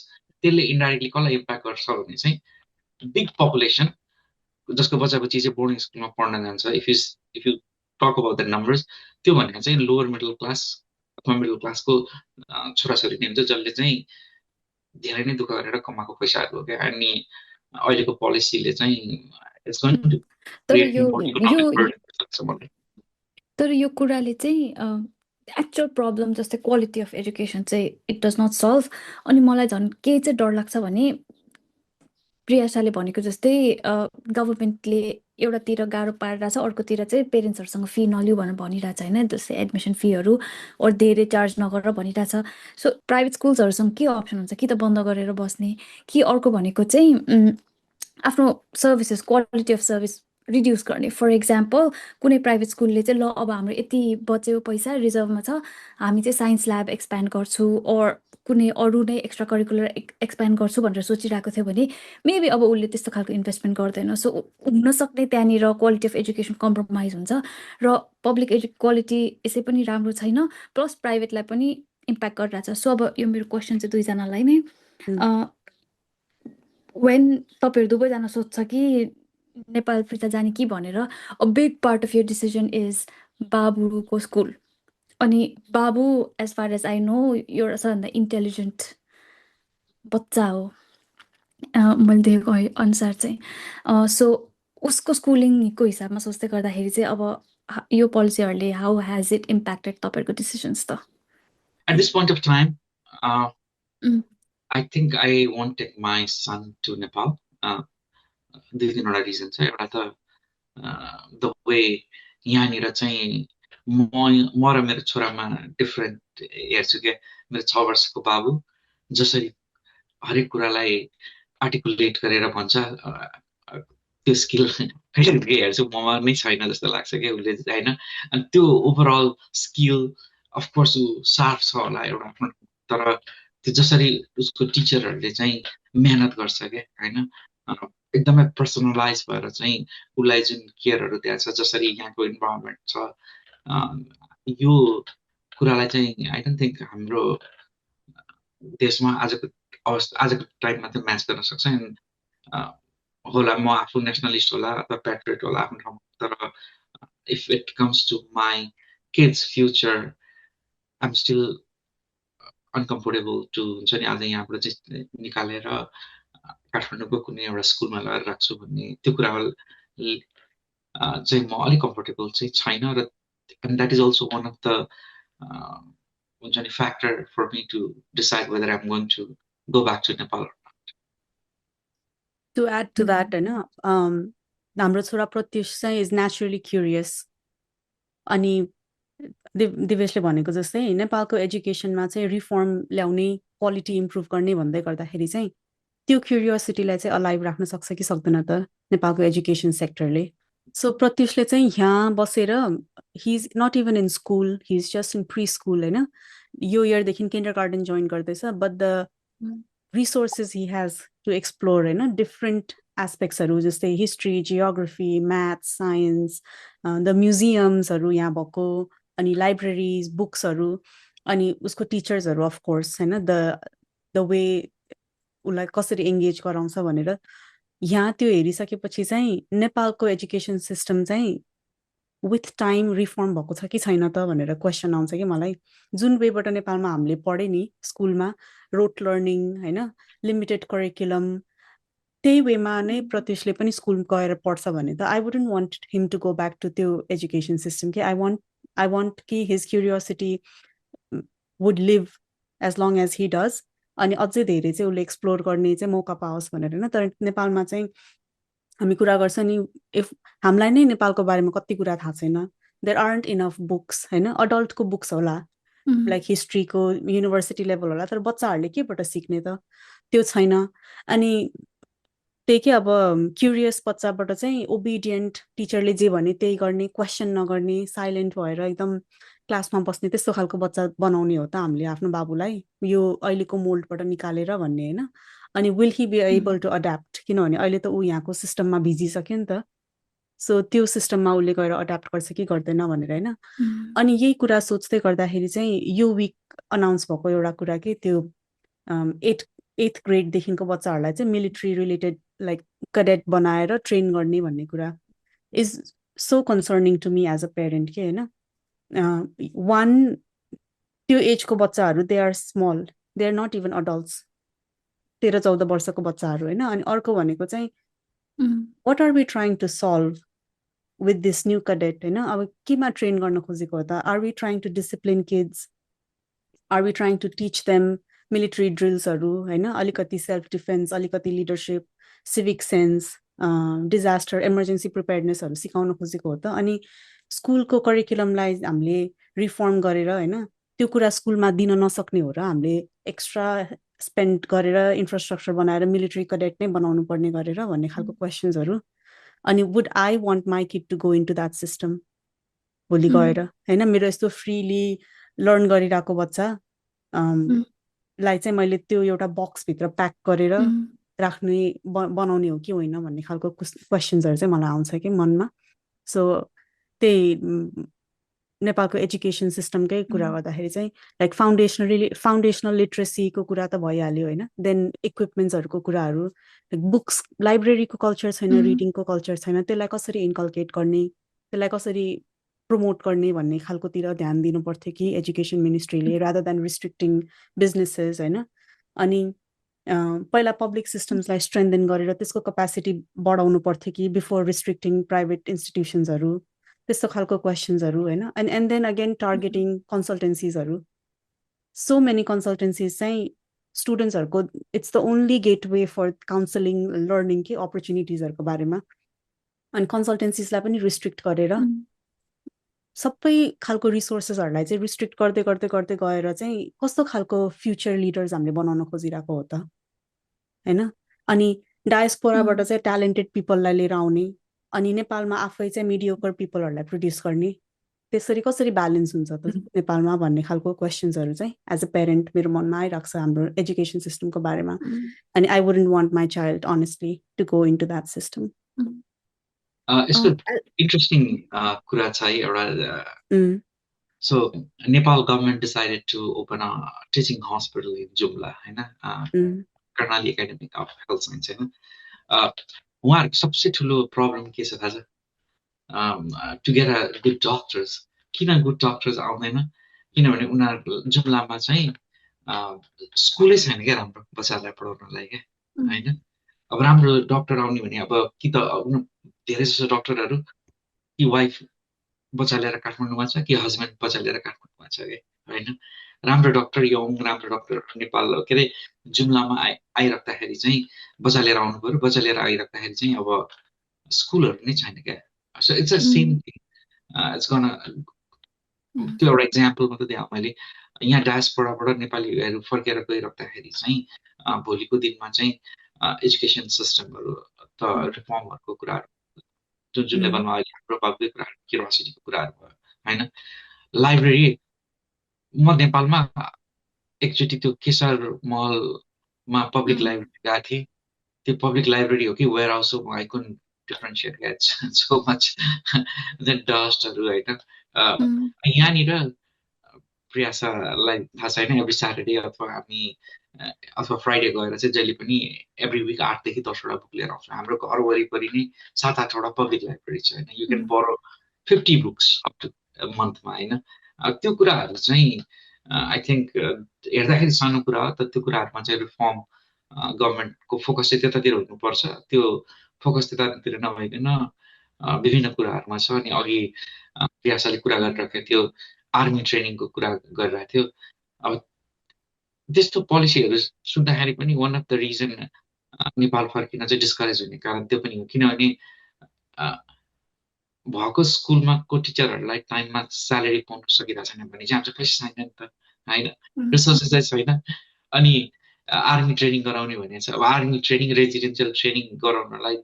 [SPEAKER 2] त्यसले इन्डाइरेक्टली कसलाई इम्प्याक्ट गर्छ भने चाहिँ बिग पपुलेसन जसको बच्चाबच्ची चाहिँ बोर्डिङ स्कुलमा पढ्न जान्छ। If you talk about the numbers, त्यो भनेको चाहिँ लोवर मिडल क्लास अथवा मिडल क्लासको छोराछोरी नै हुन्छ, जसले चाहिँ धेरै नै दुःख गरेर कमाएको पैसाहरू हो क्या। अनि अहिलेको पोलिसीले चाहिँ
[SPEAKER 1] तर यो कुराले चाहिँ एक्चुअल प्रब्लम जस्तै क्वालिटी अफ एजुकेसन चाहिँ इट डज नट सल्भ। अनि मलाई झन् के चाहिँ डर लाग्छ भने प्रियासाले भनेको जस्तै गभर्मेन्टले एउटातिर गाह्रो पारिरहेछ, अर्कोतिर चाहिँ पेरेन्ट्सहरूसँग फी नलिउ भनेर भनिरहेछ होइन, जस्तै एडमिसन फीहरू अरू धेरै चार्ज नगरेर भनिरहेछ। सो प्राइभेट स्कुल्सहरूसँग के अप्सन हुन्छ, कि त बन्द गरेर बस्ने, कि अर्को भनेको चाहिँ आफ्नो services quality of service reduce गर्ने। फर इक्जाम्पल कुनै प्राइभेट स्कुलले चाहिँ ल अब हाम्रो यति बच्यो पैसा रिजर्भमा छ, हामी चाहिँ साइन्स ल्याब एक्सप्यान्ड गर्छु अर कुनै अरू नै एक्स्ट्रा करिकुलर एक्सप्यान्ड गर्छु भनेर सोचिरहेको थियो भने मेबी अब उसले त्यस्तो खालको इन्भेस्टमेन्ट गर्दैन। सो हुनसक्ने त्यहाँनिर क्वालिटी अफ एजुकेसन कम्प्रोमाइज हुन्छ र पब्लिक क्वालिटी यसै पनि राम्रो छैन, प्लस प्राइभेटलाई पनि इम्प्याक्ट गरिरहेछ। सो अब यो मेरो क्वेसन चाहिँ दुईजनालाई नै, वेन तपाईँहरू दुवैजना सोध्छ कि नेपाल फिर्ता जाने कि भनेर, a big part of your decision is बाबुको स्कुल। अनि बाबु as far as I know एउटा सबभन्दा इन्टेलिजेन्ट बच्चा हो मैले देखेको अनुसार चाहिँ। सो उसको स्कुलिङको हिसाबमा सोच्दै गर्दाखेरि चाहिँ अब यो पोलिसीहरूले हाउ हेज इट इम्प्याक्टेड तपाईँहरूको डिसिजन्स त?
[SPEAKER 2] At this point of time, I think I won't take my son to Nepal. दुई तीनवटा रिजन छ। एउटा त द वे यहाँनिर चाहिँ म र मेरो छोरामा डिफ्रेन्ट हेर्छु क्या। मेरो 6 वर्षको बाबु जसरी हरेक कुरालाई आर्टिकुलेट गरेर भन्छ, त्यो स्किल हेर्छु ममा नै छैन जस्तो लाग्छ क्या उसले होइन। अनि त्यो ओभरअल स्किल अफकोर्स ऊ सार्प छ होला एउटा, तर त्यो जसरी उसको टिचरहरूले चाहिँ मेहनत गर्छ क्या होइन एकदमै पर्सनलाइज भएर चाहिँ उसलाई जुन केयरहरू दिएको छ जसरी यहाँको इन्भाइरोमेन्ट छ यो कुरालाई चाहिँ आई डोन्ट थिङ्क हाम्रो देशमा आजको अवस्था आजको टाइममा चाहिँ म्याच गर्न सक्छ एन्ड होला म आफू नेसनलिस्ट होला अथवा प्याट्रियट होला आफ्नो ठाउँमा तर if it comes to my kids' future, I'm still uncomfortable to हुन्छ नि आज यहाँबाट चाहिँ निकालेर काठमाडौँको कुनै एउटा स्कुलमा लगाएर राख्छु भन्ने त्यो कुरा चाहिँ म अलिक कम्फर्टेबल चाहिँ छैन र and that is also one of the हुन्छ नि factor for me to decide whether I'm going to go back to Nepal.
[SPEAKER 3] To add to that, हाम्रो छोरा प्रत्युष चाहिँ इज नेचुरली क्युरियस अनि दिवेशले भनेको जस्तै नेपालको एजुकेसनमा चाहिँ रिफर्म ल्याउने क्वालिटी इम्प्रुभ गर्ने भन्दै गर्दाखेरि चाहिँ त्यो क्युरियोसिटीलाई चाहिँ अलाइभ राख्न सक्छ कि सक्दैन त नेपालको एजुकेसन सेक्टरले सो प्रत्युषले चाहिँ यहाँ बसेर he is not even in school he is just in pre school होइन यो इयरदेखि किन्डर गार्डन जोइन गर्दैछ but the resources he has to explore होइन डिफ्रेन्ट एस्पेक्ट्सहरू जस्तै history geography maths science the म्युजियम्सहरू यहाँ भएको अनि लाइब्रेरिज बुक्सहरू अनि उसको टिचर्सहरू अफकोर्स होइन द वे उसलाई कसरी एङ्गेज गराउँछ भनेर यहाँ त्यो हेरिसकेपछि चाहिँ नेपालको एजुकेसन सिस्टम चाहिँ विथ टाइम रिफर्म भएको छ कि छैन त भनेर क्वेसन आउँछ कि मलाई जुन वेबाट नेपालमा हामीले पढ्यो नि स्कुलमा रोट लर्निङ होइन लिमिटेड करिकुलम त्यही वेमा नै प्रत्युषले पनि स्कुल गएर पढ्छ भने त I wouldn't want him to go back to त्यो एजुकेसन सिस्टम कि आई वान्ट कि his curiosity would live as long as he does अनि अझै धेरै चाहिँ उसले एक्सप्लोर गर्ने चाहिँ मौका पाओस् भनेर होइन तर नेपालमा चाहिँ हामी कुरा गर्छ नि इफ हामीलाई नै नेपालको बारेमा कति कुरा थाहा छैन देयर आरन्ट इनफ बुक्स होइन अडल्टको बुक्स होला लाइक हिस्ट्रीको युनिभर्सिटी लेभल होला तर बच्चाहरूले केबाट सिक्ने त त्यो छैन अनि त्यही के अब क्युरियस बच्चाबाट चाहिँ ओबिडियन्ट टिचरले जे भने त्यही गर्ने क्वेसन नगर्ने साइलेन्ट भएर एकदम क्लासमा बस्ने त्यस्तो खालको बच्चा बनाउने हो त हामीले आफ्नो बाबुलाई यो अहिलेको मोल्डबाट निकालेर भन्ने होइन अनि will he be able to adapt किनभने अहिले त ऊ यहाँको सिस्टममा भिजिसक्यो नि त सो त्यो सिस्टममा उसले गएर अड्याप्ट गर्छ कि गर्दैन भनेर होइन अनि यही कुरा सोच्दै गर्दाखेरि चाहिँ यो विक अनाउन्स भएको एउटा कुरा कि त्यो 8th ग्रेडदेखिको बच्चाहरूलाई चाहिँ मिलिट्री रिलेटेड लाइक कैडेट बनाएर ट्रेन गर्ने भन्ने कुरा is so concerning to me as a parent के होइन वान त्यो एजको बच्चाहरू they are small they are not even adults 13-14 वर्षको बच्चाहरू होइन अनि अर्को भनेको चाहिँ what are we trying to solve with this new cadet होइन अब केमा ट्रेन गर्न खोजेको हो त are we trying to discipline kids are we trying to teach them military ड्रिल्सहरू होइन अलिकति सेल्फ डिफेन्स अलिकति leadership civic sense disaster emergency प्रिपेयर्डनेसहरू सिकाउन खोजेको हो त अनि स्कुलको करिकुलमलाई हामीले रिफर्म गरेर होइन त्यो कुरा स्कुलमा दिन नसक्ने हो र हामीले एक्स्ट्रा स्पेन्ड गरेर इन्फ्रास्ट्रक्चर बनाएर मिलिट्री कैडेट नै बनाउनु पर्ने गरेर भन्ने खालको क्वेसन्सहरू अनि would I want my kid to go into that system भोलि गएर होइन मेरो यस्तो फ्रिली लर्न गरिरहेको बच्चा लाई चाहिँ मैले त्यो एउटा बक्सभित्र प्याक गरेर राख्ने बनाउने हो कि होइन भन्ने खालको क्वेसन्सहरू चाहिँ मलाई आउँछ कि मनमा सो त्यही नेपालको एजुकेसन सिस्टमकै कुरा गर्दाखेरि चाहिँ लाइक फाउन्डेसनल लिट्रेसीको कुरा त भइहाल्यो होइन देन इक्विपमेन्ट्सहरूको कुराहरू बुक्स लाइब्रेरीको कल्चर छैन रिडिङको कल्चर छैन त्यसलाई कसरी इन्कल्केट गर्ने त्यसलाई कसरी प्रमोट गर्ने भन्ने खालकोतिर ध्यान दिनु पर्थ्यो कि एजुकेसन मिनिस्ट्रीले रादर देन रिस्ट्रिक्टिङ बिजनेसेस होइन अनि पहिला पब्लिक सिस्टम्सलाई स्ट्रेन्थेन गरेर त्यसको कपेसिटी बढाउनु पर्थ्यो कि बिफोर रिस्ट्रिक्टिङ प्राइभेट इन्स्टिट्युसन्सहरू त्यस्तो खालको क्वेसन्सहरू होइन एन्ड देन अगेन टार्गेटिङ कन्सल्टेन्सिजहरू सो मेनी कन्सल्टेन्सिज चाहिँ स्टुडेन्ट्सहरूको it's the only gateway for counselling learning के अपर्च्युनिटिजहरूको बारेमा अनि कन्सल्टेन्सिजलाई पनि रिस्ट्रिक्ट गरेर सबै खालको रिसोर्सेसहरूलाई चाहिँ रिस्ट्रिक्ट गर्दै गर्दै गर्दै गएर चाहिँ कस्तो खालको फ्युचर लिडर्स हामीले बनाउन खोजिरहेको हो त होइन अनि डायस्पोराबाट चाहिँ ट्यालेन्टेड पिपललाई लिएर आउने अनि नेपालमा आफै चाहिँ मिडियोकर पिपलहरूलाई प्रड्युस गर्ने त्यसरी कसरी ब्यालेन्स हुन्छ त नेपालमा भन्ने खालको क्वेसन्सहरू चाहिँ एज अ पेरेन्ट मेरो मनमा आइरहेको छ हाम्रो एजुकेसन सिस्टमको बारेमा अनि I wouldn't want my child honestly to go into that system
[SPEAKER 2] यसको इन्ट्रेस्टिङ कुरा छ है एउटा So Nepal government decided to open a teaching hospital in Jumla, होइन Karnali academy of health science होइन उहाँहरूको सबसे ठुलो प्रब्लम के छ थाहा छ to get a good doctors किन गुड डक्टर्स आउँदैन किनभने उनीहरू जुम्लामा चाहिँ स्कुलै छैन क्या राम्रो बच्चाहरूलाई पढाउनलाई क्या होइन अब राम्रो डक्टर आउने भने अब कि त धेरै जसो डक्टरहरू कि वाइफ बच्चा लिएर काठमाडौँमा छ कि हस्बेन्ड बच्चा लिएर काठमाडौँमा छ क्या होइन राम्रो डक्टर यङ राम्रो डक्टर नेपाल के अरे जुम्लामा आइराख्दाखेरि चाहिँ बच्चा लिएर आउनु पर्यो बच्चा लिएर आइराख्दाखेरि चाहिँ अब स्कुलहरू नै छैन क्या so it's a same thing it's gun त्यो एउटा इक्जाम्पल मात्रै दिएँ मैले यहाँ डायस्पोराबाट नेपालीहरू फर्केर गइराख्दाखेरि चाहिँ भोलिको दिनमा चाहिँ एजुकेसन सिस्टमहरू त रिफर्महरूको कुराहरू जुन लेभलमा अहिले हाम्रो बाबुकै कुराहरू क्युरियोसिटीको कुराहरू भयो होइन लाइब्रेरी म नेपालमा एकचोटि त्यो केशर महलमा पब्लिक लाइब्रेरी गएको थिएँ त्यो पब्लिक लाइब्रेरी हो कि वेयर हाउस हो आई कुन डिफरेन्सिएट गेट सो मच डस्टहरू होइन यहाँनिर प्रियासालाई थाहा छैन एभ्री स्याटरडे अथवा हामी अथवा फ्राइडे गएर चाहिँ जहिले पनि एभ्री विक 8 देखि 10वटा बुक लिएर आउँछौँ हाम्रो घर वरिपरि नै 7-8वटा पब्लिक लाइब्रेरी छ होइन you can borrow 50 books up to मन्थमा होइन त्यो कुराहरू चाहिँ आई थिङ्क हेर्दाखेरि सानो कुरा हो तर त्यो कुराहरूमा चाहिँ रिफर्म गभर्मेन्टको फोकस चाहिँ त्यतातिर हुनुपर्छ त्यो फोकस त्यतातिर नभइकन विभिन्न कुराहरूमा छ अनि अघि प्रियासाले कुरा गरिरहेको थियो आर्मी ट्रेनिङको कुरा गरिरहेको थियो अब त्यस्तो पोलिसीहरू सुन्दाखेरि पनि one of the reason Nepal फर्किन चाहिँ डिस्करेज हुने कारण त्यो पनि हो किनभने भएको स्कुलमा को टिचरहरूलाई टाइममा स्यालेरी पाउन सकिरहेको छैन भने चाहिँ हाम्रो पैसा छैन नि त होइन रिसोर्सेस चाहिँ छैन अनि आर्मी ट्रेनिङ गराउने भने चाहिँ अब आर्मी ट्रेनिङ रेजिडेन्सियल ट्रेनिङ गराउनलाई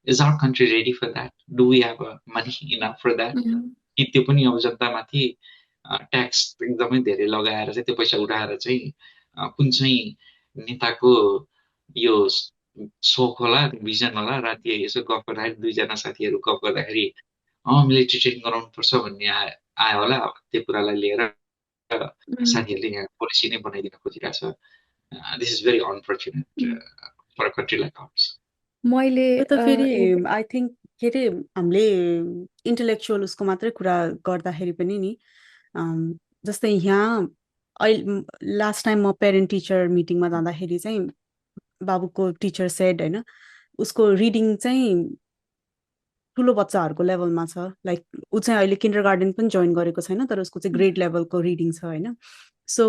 [SPEAKER 2] is our country ready for that do we have money enough for that कि त्यो पनि अब जनतामाथि ट्याक्स एकदमै धेरै लगाएर चाहिँ त्यो पैसा उठाएर चाहिँ कुन चाहिँ नेताको यो सोख होला भिजन होला राति यसो गफ गर्दाखेरि दुईजना साथीहरू गफ गर्दाखेरि मिलिट्री ट्रेनिङ गराउनुपर्छ भन्ने आयो होला त्यो कुरालाई लिएर साथीहरूले यहाँ पोलिसी नै बनाइदिन खोजिरहेको छ this is very unfortunate for a country like ours
[SPEAKER 1] मैले
[SPEAKER 3] त फेरि आई थिङ्क के अरे हामीले इन्टेलेक्चुअल उसको मात्रै कुरा गर्दाखेरि पनि नि जस्तै यहाँ अहिले लास्ट टाइम म पेरेन्ट टिचर मिटिङमा जाँदाखेरि चाहिँ बाबुको टिचर सेड होइन उसको रिडिङ चाहिँ ठुलो बच्चाहरूको लेभलमा छ लाइक ऊ चाहिँ अहिले किन्डर गार्डन पनि जोइन गरेको छैन तर उसको चाहिँ ग्रेड लेभलको रिडिङ छ होइन सो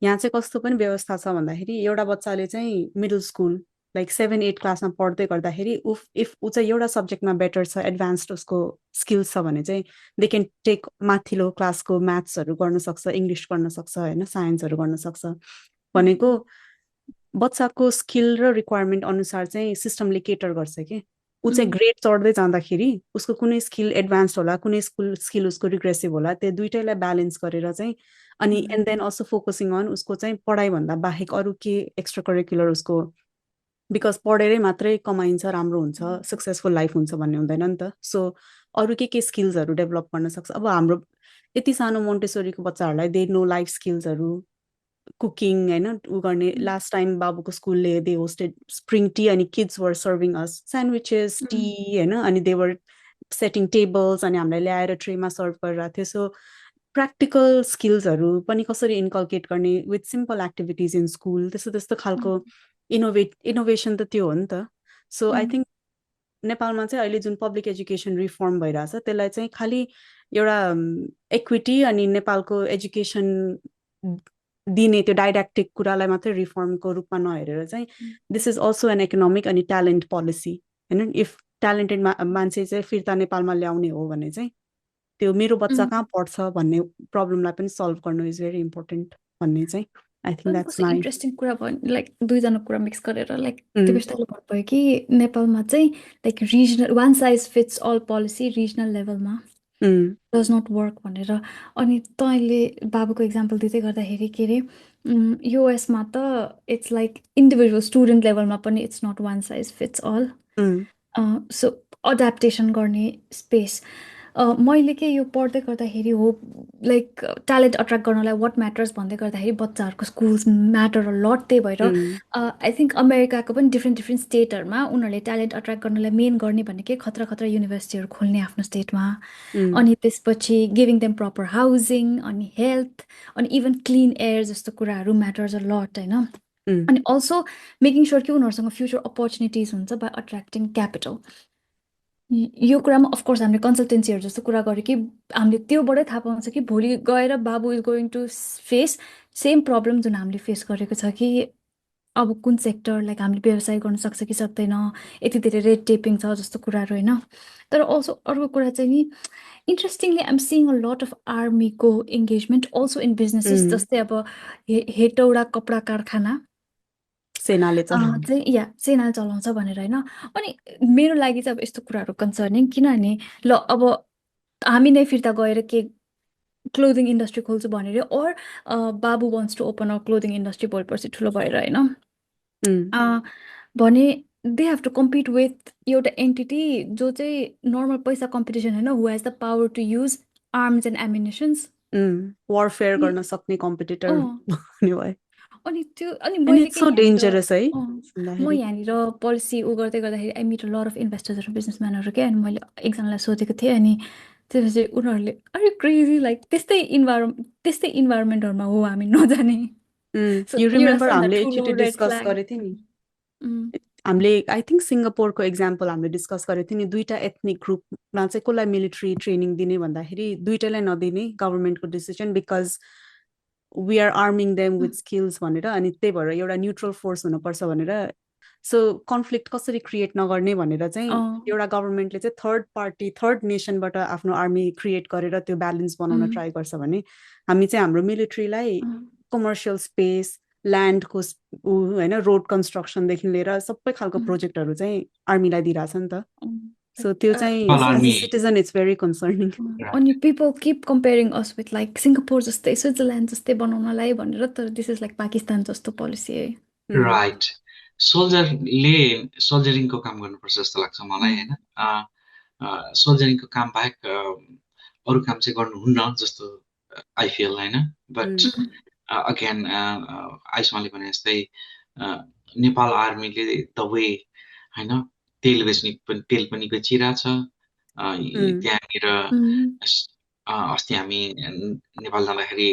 [SPEAKER 3] यहाँ चाहिँ कस्तो पनि व्यवस्था छ भन्दाखेरि एउटा बच्चाले चाहिँ मिडल स्कुल लाइक 7-8 क्लासमा पढ्दै गर्दाखेरि इफ ऊ चाहिँ एउटा सब्जेक्टमा बेटर छ एडभान्स्ड उसको स्किल्स छ भने चाहिँ दे क्यान टेक माथिल्लो क्लासको म्याथ्सहरू गर्न सक्छ इङ्ग्लिस गर्न सक्छ होइन साइन्सहरू गर्न सक्छ भनेको बच्चाको स्किल र रिक्वायरमेन्ट अनुसार चाहिँ सिस्टमले केटर गर्छ कि ऊ चाहिँ ग्रेड चढ्दै जाँदाखेरि उसको कुनै स्किल एडभान्स होला कुनै स्किल उसको रिग्रेसिभ होला त्यो दुइटैलाई ब्यालेन्स गरेर चाहिँ अनि and then also focusing on उसको चाहिँ पढाइभन्दा बाहेक अरू के एक्स्ट्रा करिकुलर उसको बिकज पढेरै मात्रै कमाइन्छ राम्रो हुन्छ सक्सेसफुल लाइफ हुन्छ भन्ने हुँदैन नि त सो अरू के स्किल्सहरू डेभलप गर्न सक्छ अब हाम्रो यति सानो मोन्टेसोरीको बच्चाहरूलाई दे नो लाइफ स्किल्सहरू कुकिङ होइन ऊ गर्ने लास्ट टाइम बाबुको स्कुलले दे होस्टेड स्प्रिङ टी अनि kids were serving us sandwiches tea होइन अनि दे वर सेटिङ टेबल्स अनि हामीलाई ल्याएर ट्रेमा सर्भ गरिरहेको थियो सो प्र्याक्टिकल स्किल्सहरू पनि कसरी इन्कल्केट गर्ने with simple activities in school त्यस्तो खालको इनोभेसन त त्यो हो नि त सो आई थिङ्क नेपालमा चाहिँ अहिले जुन पब्लिक एजुकेसन रिफर्म भइरहेछ त्यसलाई चाहिँ खालि एउटा इक्विटी अनि नेपालको एजुकेसन दिने त्यो डाइडाक्टिक कुरालाई मात्रै रिफर्मको रूपमा नहेरेर चाहिँ this is also an economic अनि ट्यालेन्ट पोलिसी होइन इफ ट्यालेन्टेड मान्छे चाहिँ फिर्ता नेपालमा ल्याउने हो भने चाहिँ त्यो मेरो बच्चा कहाँ पढ्छ भन्ने प्रब्लमलाई पनि सल्भ गर्नु इज भेरी इम्पोर्टेन्ट भन्ने चाहिँ I think that's my
[SPEAKER 1] interesting कुरा भयो लाइक दुईजना कुरा मिक्स गरेर लाइक त्यो बेस्ताले भन्नुभयो कि नेपालमा चाहिँ like regional one size fits all policy regional लेभलमा डज नट वर्क भनेर। अनि तैँले बाबुको इक्जाम्पल दिँदै गर्दाखेरि के अरे युएसमा त इट्स लाइक इन्डिभिजुअल स्टुडेन्ट लेभलमा पनि it's not one size fits all. So adaptation गर्ने स्पेस मैले के यो पढ्दै गर्दाखेरि हो लाइक ट्यालेन्ट अट्र्याक्ट गर्नलाई वाट म्याटर्स भन्दै गर्दाखेरि बच्चाहरूको स्कुल्स म्याटर अ लट। त्यही भएर आई थिङ्क अमेरिकाको पनि डिफ्रेन्ट स्टेटहरूमा उनीहरूले ट्यालेन्ट अट्र्याक्ट गर्नलाई मेन गर्ने भनेकै खतरा युनिभर्सिटीहरू खोल्ने आफ्नो स्टेटमा। अनि त्यसपछि गिभिङ देम प्रपर हाउसिङ अनि हेल्थ अनि इभन क्लिन एयर जस्तो कुराहरू म्याटर्स अ लट होइन। अनि अल्सो मेकिङ स्योर कि उनीहरूसँग फ्युचर अपर्च्युनिटिज हुन्छ बाई अट्र्याक्टिङ क्यापिटल। यो कुरामा अफकोर्स हामीले कन्सल्टेन्सीहरू जस्तो कुरा गऱ्यो कि हामीले त्योबाटै थाहा पाउँछ कि भोलि गएर बाबु is going to face same problem जुन हामीले फेस गरेको छ कि अब कुन सेक्टर लाइक हामीले व्यवसाय गर्न सक्छ कि सक्दैन, यति धेरै रेड टेपिङ छ जस्तो कुराहरू होइन। तर अल्सो अर्को कुरा चाहिँ नि interestingly I'm seeing a lot of आर्मीको इङ्गेजमेन्ट अल्सो इन बिजनेसेस। जस्तै अब हेटौडा कपडा कारखाना
[SPEAKER 3] सेनाले
[SPEAKER 1] चाहिँ सेनाले चलाउँछ भनेर होइन। अनि मेरो लागि चाहिँ अब यस्तो कुराहरू कन्सर्निङ किनभने ल अब हामी नै फिर्ता गएर के क्लोदिङ इन्डस्ट्री खोल्छु भनेर ओर बाबु wants to open a clothing industry भोलिपर्सि ठुलो भएर होइन भने they have to compete with एउटा एन्टिटी जो चाहिँ नर्मल पैसा कम्पिटिसन होइन, who has the power to use arms and ammunitions
[SPEAKER 3] warfare गर्न सक्ने कम्पिटिटर हुने भयो।
[SPEAKER 1] अनि त्यो अनि
[SPEAKER 3] And
[SPEAKER 1] मैले
[SPEAKER 3] it's so dangerous है
[SPEAKER 1] म
[SPEAKER 3] सुन्दाखेरि।
[SPEAKER 1] यहाँनिर पोलिसी उ गर्दै गर्दाखेरि I meet a lot of इन्भेस्टर्सहरू बिजनेसम्यानहरू के। अनि मैले एकजनालाई सोधेको थिएँ अनि त्यसपछि उनीहरूले अरे क्रेजी लाइक त्यस्तै इन्भाइरोमेन्टहरूमा हो हामी नजाने।
[SPEAKER 3] You remember
[SPEAKER 1] सबभन्दा
[SPEAKER 3] हामीले
[SPEAKER 1] ठुलो
[SPEAKER 3] एकचोटि
[SPEAKER 1] red
[SPEAKER 3] डिस्कस
[SPEAKER 1] flag।
[SPEAKER 3] गरेको थियौँ नि हामीले आई थिङ्क सिङ्गापुरको एक्जाम्पल हामीले डिस्कस गरेको थियौँ नि। दुईटा एथनिक ग्रुपमा चाहिँ कसलाई मिलिट्री ट्रेनिङ दिने भन्दाखेरि दुईटालाई नदिने गभर्मेन्टको decision because we are arming them with skills भनेर। अनि त्यही भएर एउटा न्युट्रल फोर्स हुनुपर्छ भनेर। सो कन्फ्लिक्ट कसरी क्रिएट नगर्ने भनेर चाहिँ एउटा गभर्मेन्टले चाहिँ थर्ड पार्टी थर्ड नेसनबाट आफ्नो आर्मी क्रिएट गरेर त्यो ब्यालेन्स बनाउन ट्राई गर्छ भने हामी चाहिँ हाम्रो मिलिट्रीलाई कमर्सियल स्पेस ल्यान्डको होइन रोड कन्स्ट्रक्सनदेखि लिएर सबै खालको प्रोजेक्टहरू चाहिँ आर्मीलाई दिइरहेछ नि त। सो त्यो चाहिँ as a citizen it's very concerning.
[SPEAKER 1] अनि people keep comparing us with like Singapore जस्तै स्विजरल्यान्ड जस्तै बनाउनलाई भनेर, तर दिस इज लाइक पाकिस्तान जस्तो पोलिसी है।
[SPEAKER 2] राइट, सोल्जरले सोल्जरिङको काम गर्नुपर्छ जस्तो लाग्छ मलाई होइन। सोल्जरिङको काम बाहेक अरू काम चाहिँ गर्नुहुन्न जस्तो आई फिल होइन। बट अगेन आइसमाले भने जस्तै नेपाल आर्मीले द वे होइन तेल पनि बेचिरहेछ त्यहाँनिर। अस्ति हामी नेपाल जाँदाखेरि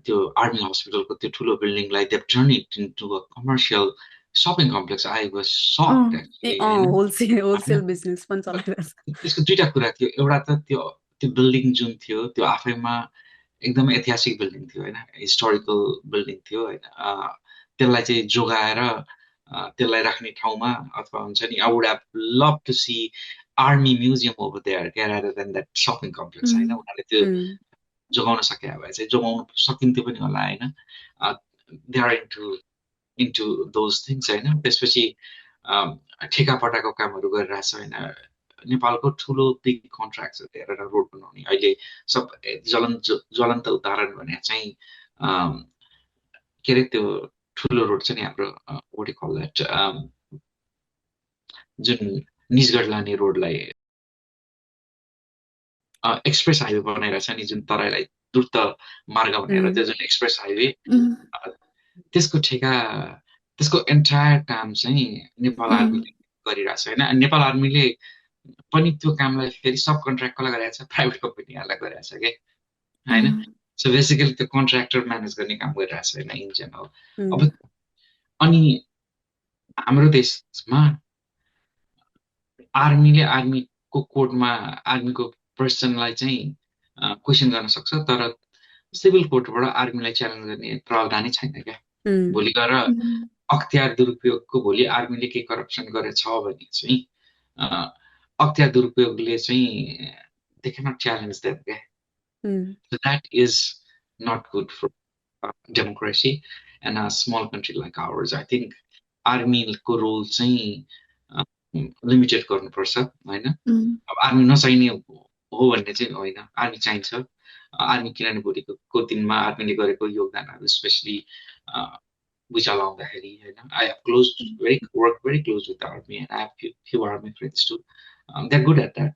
[SPEAKER 2] त्यो आर्मी हस्पिटलको त्यो ठुलो बिल्डिङलाई they've turn it into a commercial shopping complex. I was shocked actually.
[SPEAKER 3] Wholesale business पनि चलाइरहेछ।
[SPEAKER 2] त्यसको दुईटा कुरा थियो, एउटा त त्यो बिल्डिङ जुन थियो त्यो आफैमा एकदम ऐतिहासिक बिल्डिङ थियो होइन, हिस्टोरिकल बिल्डिङ थियो होइन। त्यसलाई चाहिँ जोगाएर त्यसलाई राख्ने ठाउँमा अथवा हुन्छ नि I would have love to see army museum over there rather than that shopping complex होइन। उनीहरूले त्यो जोगाउन सके भए चाहिँ जोगाउन सकिन्थ्यो पनि होला होइन। They are into those things होइन। त्यसपछि ठेकापटाको कामहरू गरिरहेछ होइन। नेपालको ठुलो बिग कन्ट्र्याक्ट्स हेरेर रोड बनाउने अहिले सब ज्वलन्त उदाहरण भने चाहिँ के अरे त्यो ठुलो रोड छ नि हाम्रो what do you call that, जुन निजगढ लाने रोडलाई एक्सप्रेस हाइवे बनाइरहेछ नि, जुन तराईलाई द्रुत मार्ग भनेर त्यो जुन एक्सप्रेस हाइवे त्यसको ठेका त्यसको एन्टायर काम चाहिँ नेपाल आर्मीले गरिरहेछ होइन। नेपाल आर्मीले पनि त्यो कामलाई फेरि सब कन्ट्र्याक्ट कसलाई गरिरहेछ, प्राइभेट कम्पनीहरूलाई गरिरहेछ कि होइन। सो बेसिकली त्यो कन्ट्र्याक्टर म्यानेज गर्ने काम गरिरहेछ होइन इन जेनरल। अब अनि हाम्रो देशमा आर्मीले आर्मीको कोर्टमा आर्मीको पर्सनलाई चाहिँ क्वेसन गर्न सक्छ, तर सिभिल कोर्टबाट आर्मीलाई च्यालेन्ज गर्ने प्रावधानै छैन क्या। भोलि गएर अख्तियार दुरुपयोगको भोलि आर्मीले केही करप्सन गरेछ भने चाहिँ अख्तियार दुरुपयोगले चाहिँ दे क्यानट च्यालेन्ज देम क्या। So that is not good for democracy and a small country like ours. I think आर्मीको रोल चाहिँ लिमिटेड गर्नुपर्छ होइन। अब आर्मी नचाहिने हो भन्ने चाहिँ होइन, आर्मी चाहिन्छ। आर्मी किनभने भोलिको दिनमा आर्मीले गरेको योगदानहरू स्पेसली बुझा लाउँदाखेरि होइन, I have close work very close with the army and I have few army friends too, they are good at that.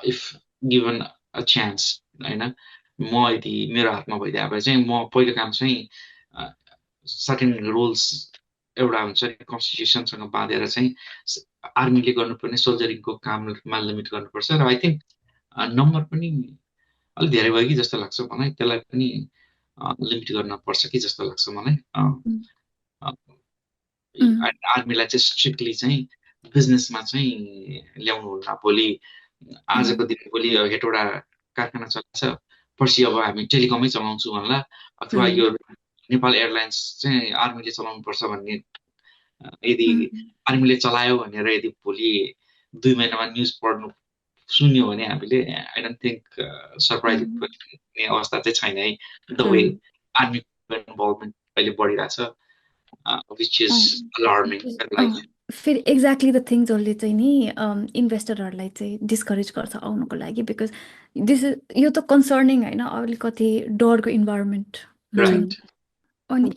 [SPEAKER 2] If given a chance होइन, म यदि मेरो हातमा भइदिए भए चाहिँ म पहिलो काम चाहिँ सर्टेन रुल्स एउटा हुन्छ नि कन्स्टिट्युसनसँग बाँधेर चाहिँ आर्मीले गर्नुपर्ने सोल्जरिङको काममा लिमिट गर्नुपर्छ। र आई थिङ्क नम्बर पनि अलिक धेरै भयो कि जस्तो लाग्छ मलाई, त्यसलाई पनि लिमिट गर्न पर्छ कि जस्तो लाग्छ मलाई। आर्मीलाई चाहिँ स्ट्रिक्टली चाहिँ बिजनेसमा चाहिँ ल्याउनु होला। भोलि आजको दिन भोलि हेटवटा कारखाना चलाउँछ, पर्सि अब हामी टेलिकमै चलाउँछु भन्ला, अथवा यो नेपाल एयरलाइन्स चाहिँ आर्मीले चलाउनु पर्छ भन्ने यदि आर्मीले चलायो भनेर यदि भोलि 2 महिनामा न्युज पढ्नु सुन्यो भने हामीले आई डोन्ट थिङ्क सरप्राइज हुने अवस्था चाहिँ छैन है। द वे आर्मी इन्भल्भमेन्ट अहिले बढिरहेछ, विच इज अलार्मिङ।
[SPEAKER 1] फेरि एक्ज्याक्टली द थिङ जसले चाहिँ नि इन्भेस्टरहरूलाई चाहिँ डिस्करेज गर्छ आउनुको लागि, बिकज दिस इज यो त कन्सर्निङ होइन, अलिकति डरको इन्भाइरोमेन्ट हुन्छ नि। अनि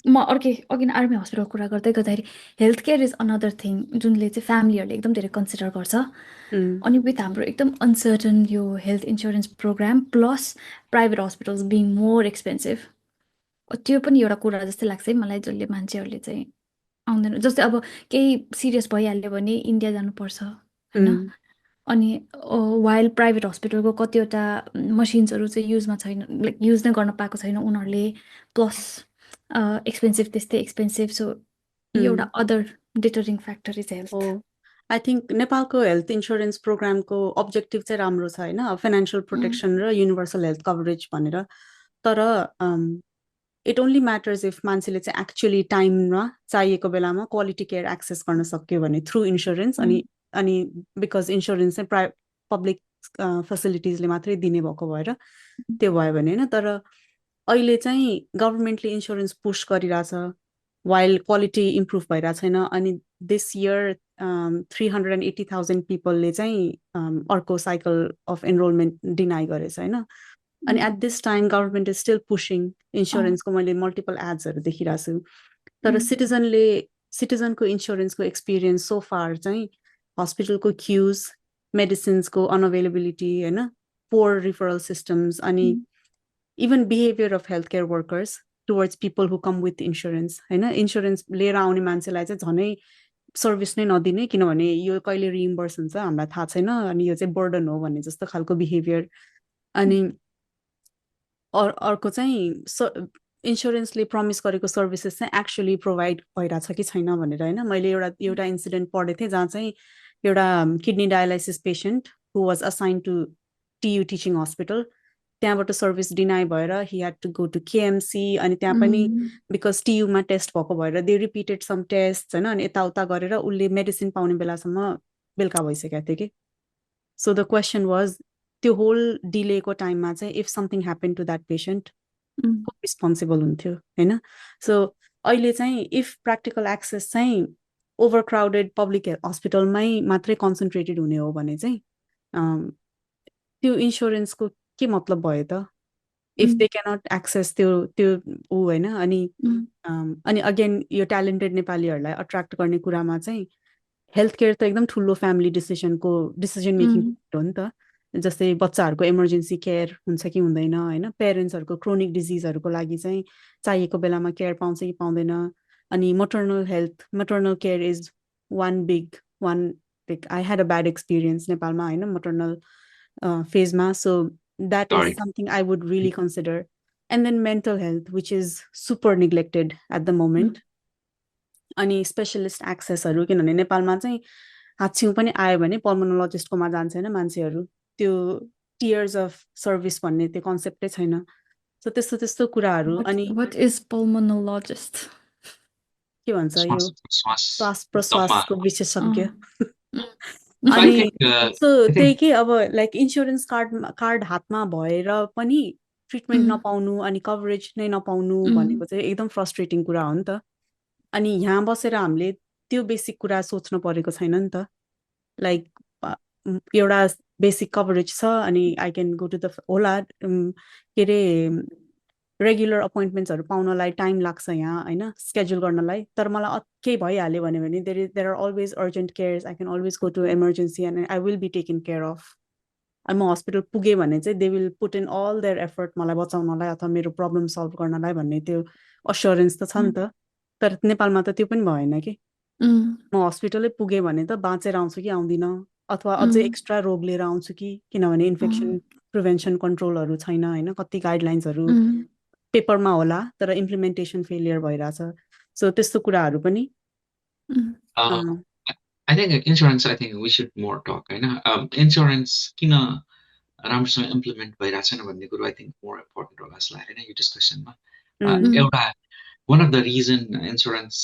[SPEAKER 1] म अर्कै अघि नै आर्मी हस्पिटलको कुरा गर्दै गर्दाखेरि health care is another thing जुनले चाहिँ फ्यामिलीहरूले एकदम धेरै कन्सिडर गर्छ। अनि विथ हाम्रो एकदम अनसर्टन यो health insurance program plus private hospitals being more expensive, त्यो पनि एउटा कुरा जस्तै लाग्छ है मलाई, जसले मान्छेहरूले चाहिँ आउँदैन। जस्तै अब केही सिरियस भइहाल्यो भने इन्डिया जानुपर्छ होइन, अनि वाइल प्राइभेट हस्पिटलको कतिवटा मसिन्सहरू चाहिँ युजमा छैन, लाइक युज नै गर्न पाएको छैन उनीहरूले, प्लस एक्सपेन्सिभ त्यस्तै एक्सपेन्सिभ। सो एउटा other deterring factor is health.
[SPEAKER 3] I think नेपालको हेल्थ इन्सुरेन्स प्रोग्रामको अब्जेक्टिभ चाहिँ राम्रो छ होइन, फाइनेन्सियल प्रोटेक्सन र युनिभर्सल हेल्थ कभरेज भनेर। तर इट ओन्ली म्याटर्स इफ मान्छेले चाहिँ एक्चुअली टाइममा चाहिएको बेलामा क्वालिटी केयर एक्सेस गर्न सक्यो भने थ्रु इन्सुरेन्स। अनि बिकज इन्सुरेन्स चाहिँ पब्लिक फेसिलिटिजले मात्रै दिने भएको भएर त्यो भयो भने होइन। तर अहिले चाहिँ गभर्मेन्टले इन्सुरेन्स पुस गरिरहेछ वाइल क्वालिटी इम्प्रुभ भइरहेको छैन। अनि दिस इयर 380,000 पिपलले चाहिँ अर्को साइकल अफ एनरोलमेन्ट डिनाई गरेछ होइन। अनि at this time government is still pushing इन्सुरेन्सको, मैले मल्टिपल एड्सहरू देखिरहेको छु। तर सिटिजनको इन्सुरेन्सको एक्सपिरियन्स सो फार चाहिँ हस्पिटलको क्युज, मेडिसिन्सको अनअभाइलेबिलिटी होइन, पोर रिफरल सिस्टम्स, अनि even behaviour of health care workers towards people who come with insurance होइन। इन्सुरेन्स लिएर आउने मान्छेलाई चाहिँ झनै सर्भिस नै नदिने, किनभने यो कहिले रिइम्बर्स हुन्छ हामीलाई थाहा छैन, अनि यो चाहिँ बर्डन हो भन्ने जस्तो खालको बिहेभियर। अनि अर्को चाहिँ इन्सुरेन्सले प्रमिस गरेको सर्भिसेस चाहिँ एक्चुअली प्रोभाइड भइरहेछ कि छैन भनेर होइन। मैले एउटा इन्सिडेन्ट पढेको थिएँ जहाँ चाहिँ एउटा kidney dialysis patient who was assign to TU teaching hospital, त्यहाँबाट सर्भिस डिनाई भएर he had to go to KMC। अनि त्यहाँ पनि बिकज TUमा टेस्ट भएको भएर दे रिपिटेड सम टेस्ट होइन, अनि यताउता गरेर उसले मेडिसिन पाउने बेलासम्म बेलुका भइसकेको थियो कि। सो द क्वेसन वाज त्यो होल डिलेको टाइममा चाहिँ if something happen to that patient responsible हुन्थ्यो होइन। सो अहिले चाहिँ इफ प्र्याक्टिकल एक्सेस चाहिँ ओभर क्राउडेड पब्लिक हस्पिटलमै मात्रै कन्सन्ट्रेटेड हुने हो भने चाहिँ त्यो इन्सुरेन्सको के मतलब भयो त, इफ दे क्यानट एक्सेस त्यो ऊ होइन। अनि अगेन यो ट्यालेन्टेड नेपालीहरूलाई अट्र्याक्ट गर्ने कुरामा चाहिँ हेल्थ केयर त एकदम ठुलो फ्यामिली डिसिजन मेकिङ हो नि त। जस्तै बच्चाहरूको इमर्जेन्सी केयर हुन्छ कि हुँदैन होइन, पेरेन्ट्सहरूको क्रोनिक डिजिजहरूको लागि चाहिँ चाहिएको बेलामा केयर पाउँछ कि पाउँदैन। अनि maternal care is one big I had a bad experience नेपालमा होइन, maternal फेजमा। So that is something I would really consider. And then mental health which is super neglected at the moment. अनि specialist एक्सेसहरू, किनभने नेपालमा चाहिँ हाच्छिउँ पनि आयो भने पल्मोनोलोजिस्टकोमा जान्छ होइन मान्छेहरू, त्यो टियर्स अफ सर्भिस भन्ने त्यो कन्सेप्टै छैन। सो त्यस्तो कुराहरू। अनि
[SPEAKER 1] व्हाट इज पल्मोनोलोजिस्ट?
[SPEAKER 3] के भन्छ यो श्वास प्रश्वासको विशेषज्ञ। अनि सो त्यही के अब लाइक इन्सुरेन्स कार्ड हातमा भएर पनि ट्रिटमेन्ट नपाउनु अनि कभरेज नै नपाउनु भनेको चाहिँ एकदम फ्रस्ट्रेटिङ कुरा हो नि त। अनि यहाँ बसेर हामीले त्यो बेसिक कुरा सोच्नु परेको छैन नि त। लाइक एउटा बेसिक कभरेज छ अनि I can go to the होला के अरे रेगुलर अपोइन्टमेन्ट्सहरू पाउनलाई टाइम लाग्छ यहाँ होइन स्केड्युल गर्नलाई तर मलाई केही भइहाल्यो भने there are always urgent cares I can always go to emergency and I will be taken care of अनि म हस्पिटल पुगेँ भने चाहिँ they will put in all their effort मलाई बचाउनलाई अथवा मेरो प्रब्लम सल्भ गर्नलाई भन्ने त्यो अस्योरेन्स त छ नि त तर नेपालमा त त्यो पनि भएन कि म हस्पिटलै पुगेँ भने त बाँचेर आउँछु कि आउँदिनँ अथवा अझै एक्स्ट्रा रोग लिएर आउँछु कि किनभने इन्फेक्सन प्रिभेन्सन कन्ट्रोलहरू छैन होइन कति गाइडलाइन्सहरू पेपरमा होला तर इम्प्लिमेन्टेसन फेलियर भइरहेछ सो त्यस्तो कुराहरू पनि
[SPEAKER 2] I think insurance, I think we should more talk. Insurance, किन राम्रोसँग इम्प्लिमेन्ट भइरहेको छैन भन्ने कुरो आई थिङ्क मोर इम्पोर्टेन्ट होला जस्तो लाग्यो होइन यो डिस्कसनमा एउटा one of the reason insurance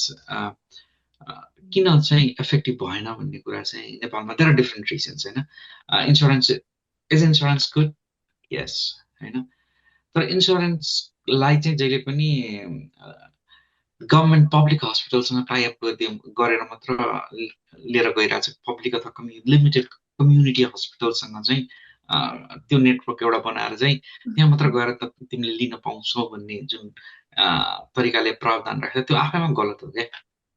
[SPEAKER 2] किन चाहिँ इफेक्टिभ भएन भन्ने कुरा चाहिँ नेपालमा देयर आर डिफ्रेन्ट रिजन्स होइन insurance is insurance good yes होइन तर इन्सुरेन्सलाई चाहिँ जहिले पनि गभर्मेन्ट पब्लिक हस्पिटलसँग टाइअप गरेर मात्र लिएर गइरहेको छ पब्लिक अथवा लिमिटेड कम्युनिटी हस्पिटलसँग चाहिँ त्यो नेटवर्क एउटा बनाएर चाहिँ त्यहाँ मात्र गएर त तिमीले लिन पाउँछौ भन्ने जुन तरिकाले प्रावधान राख्छ त्यो आफैमा गलत हो क्या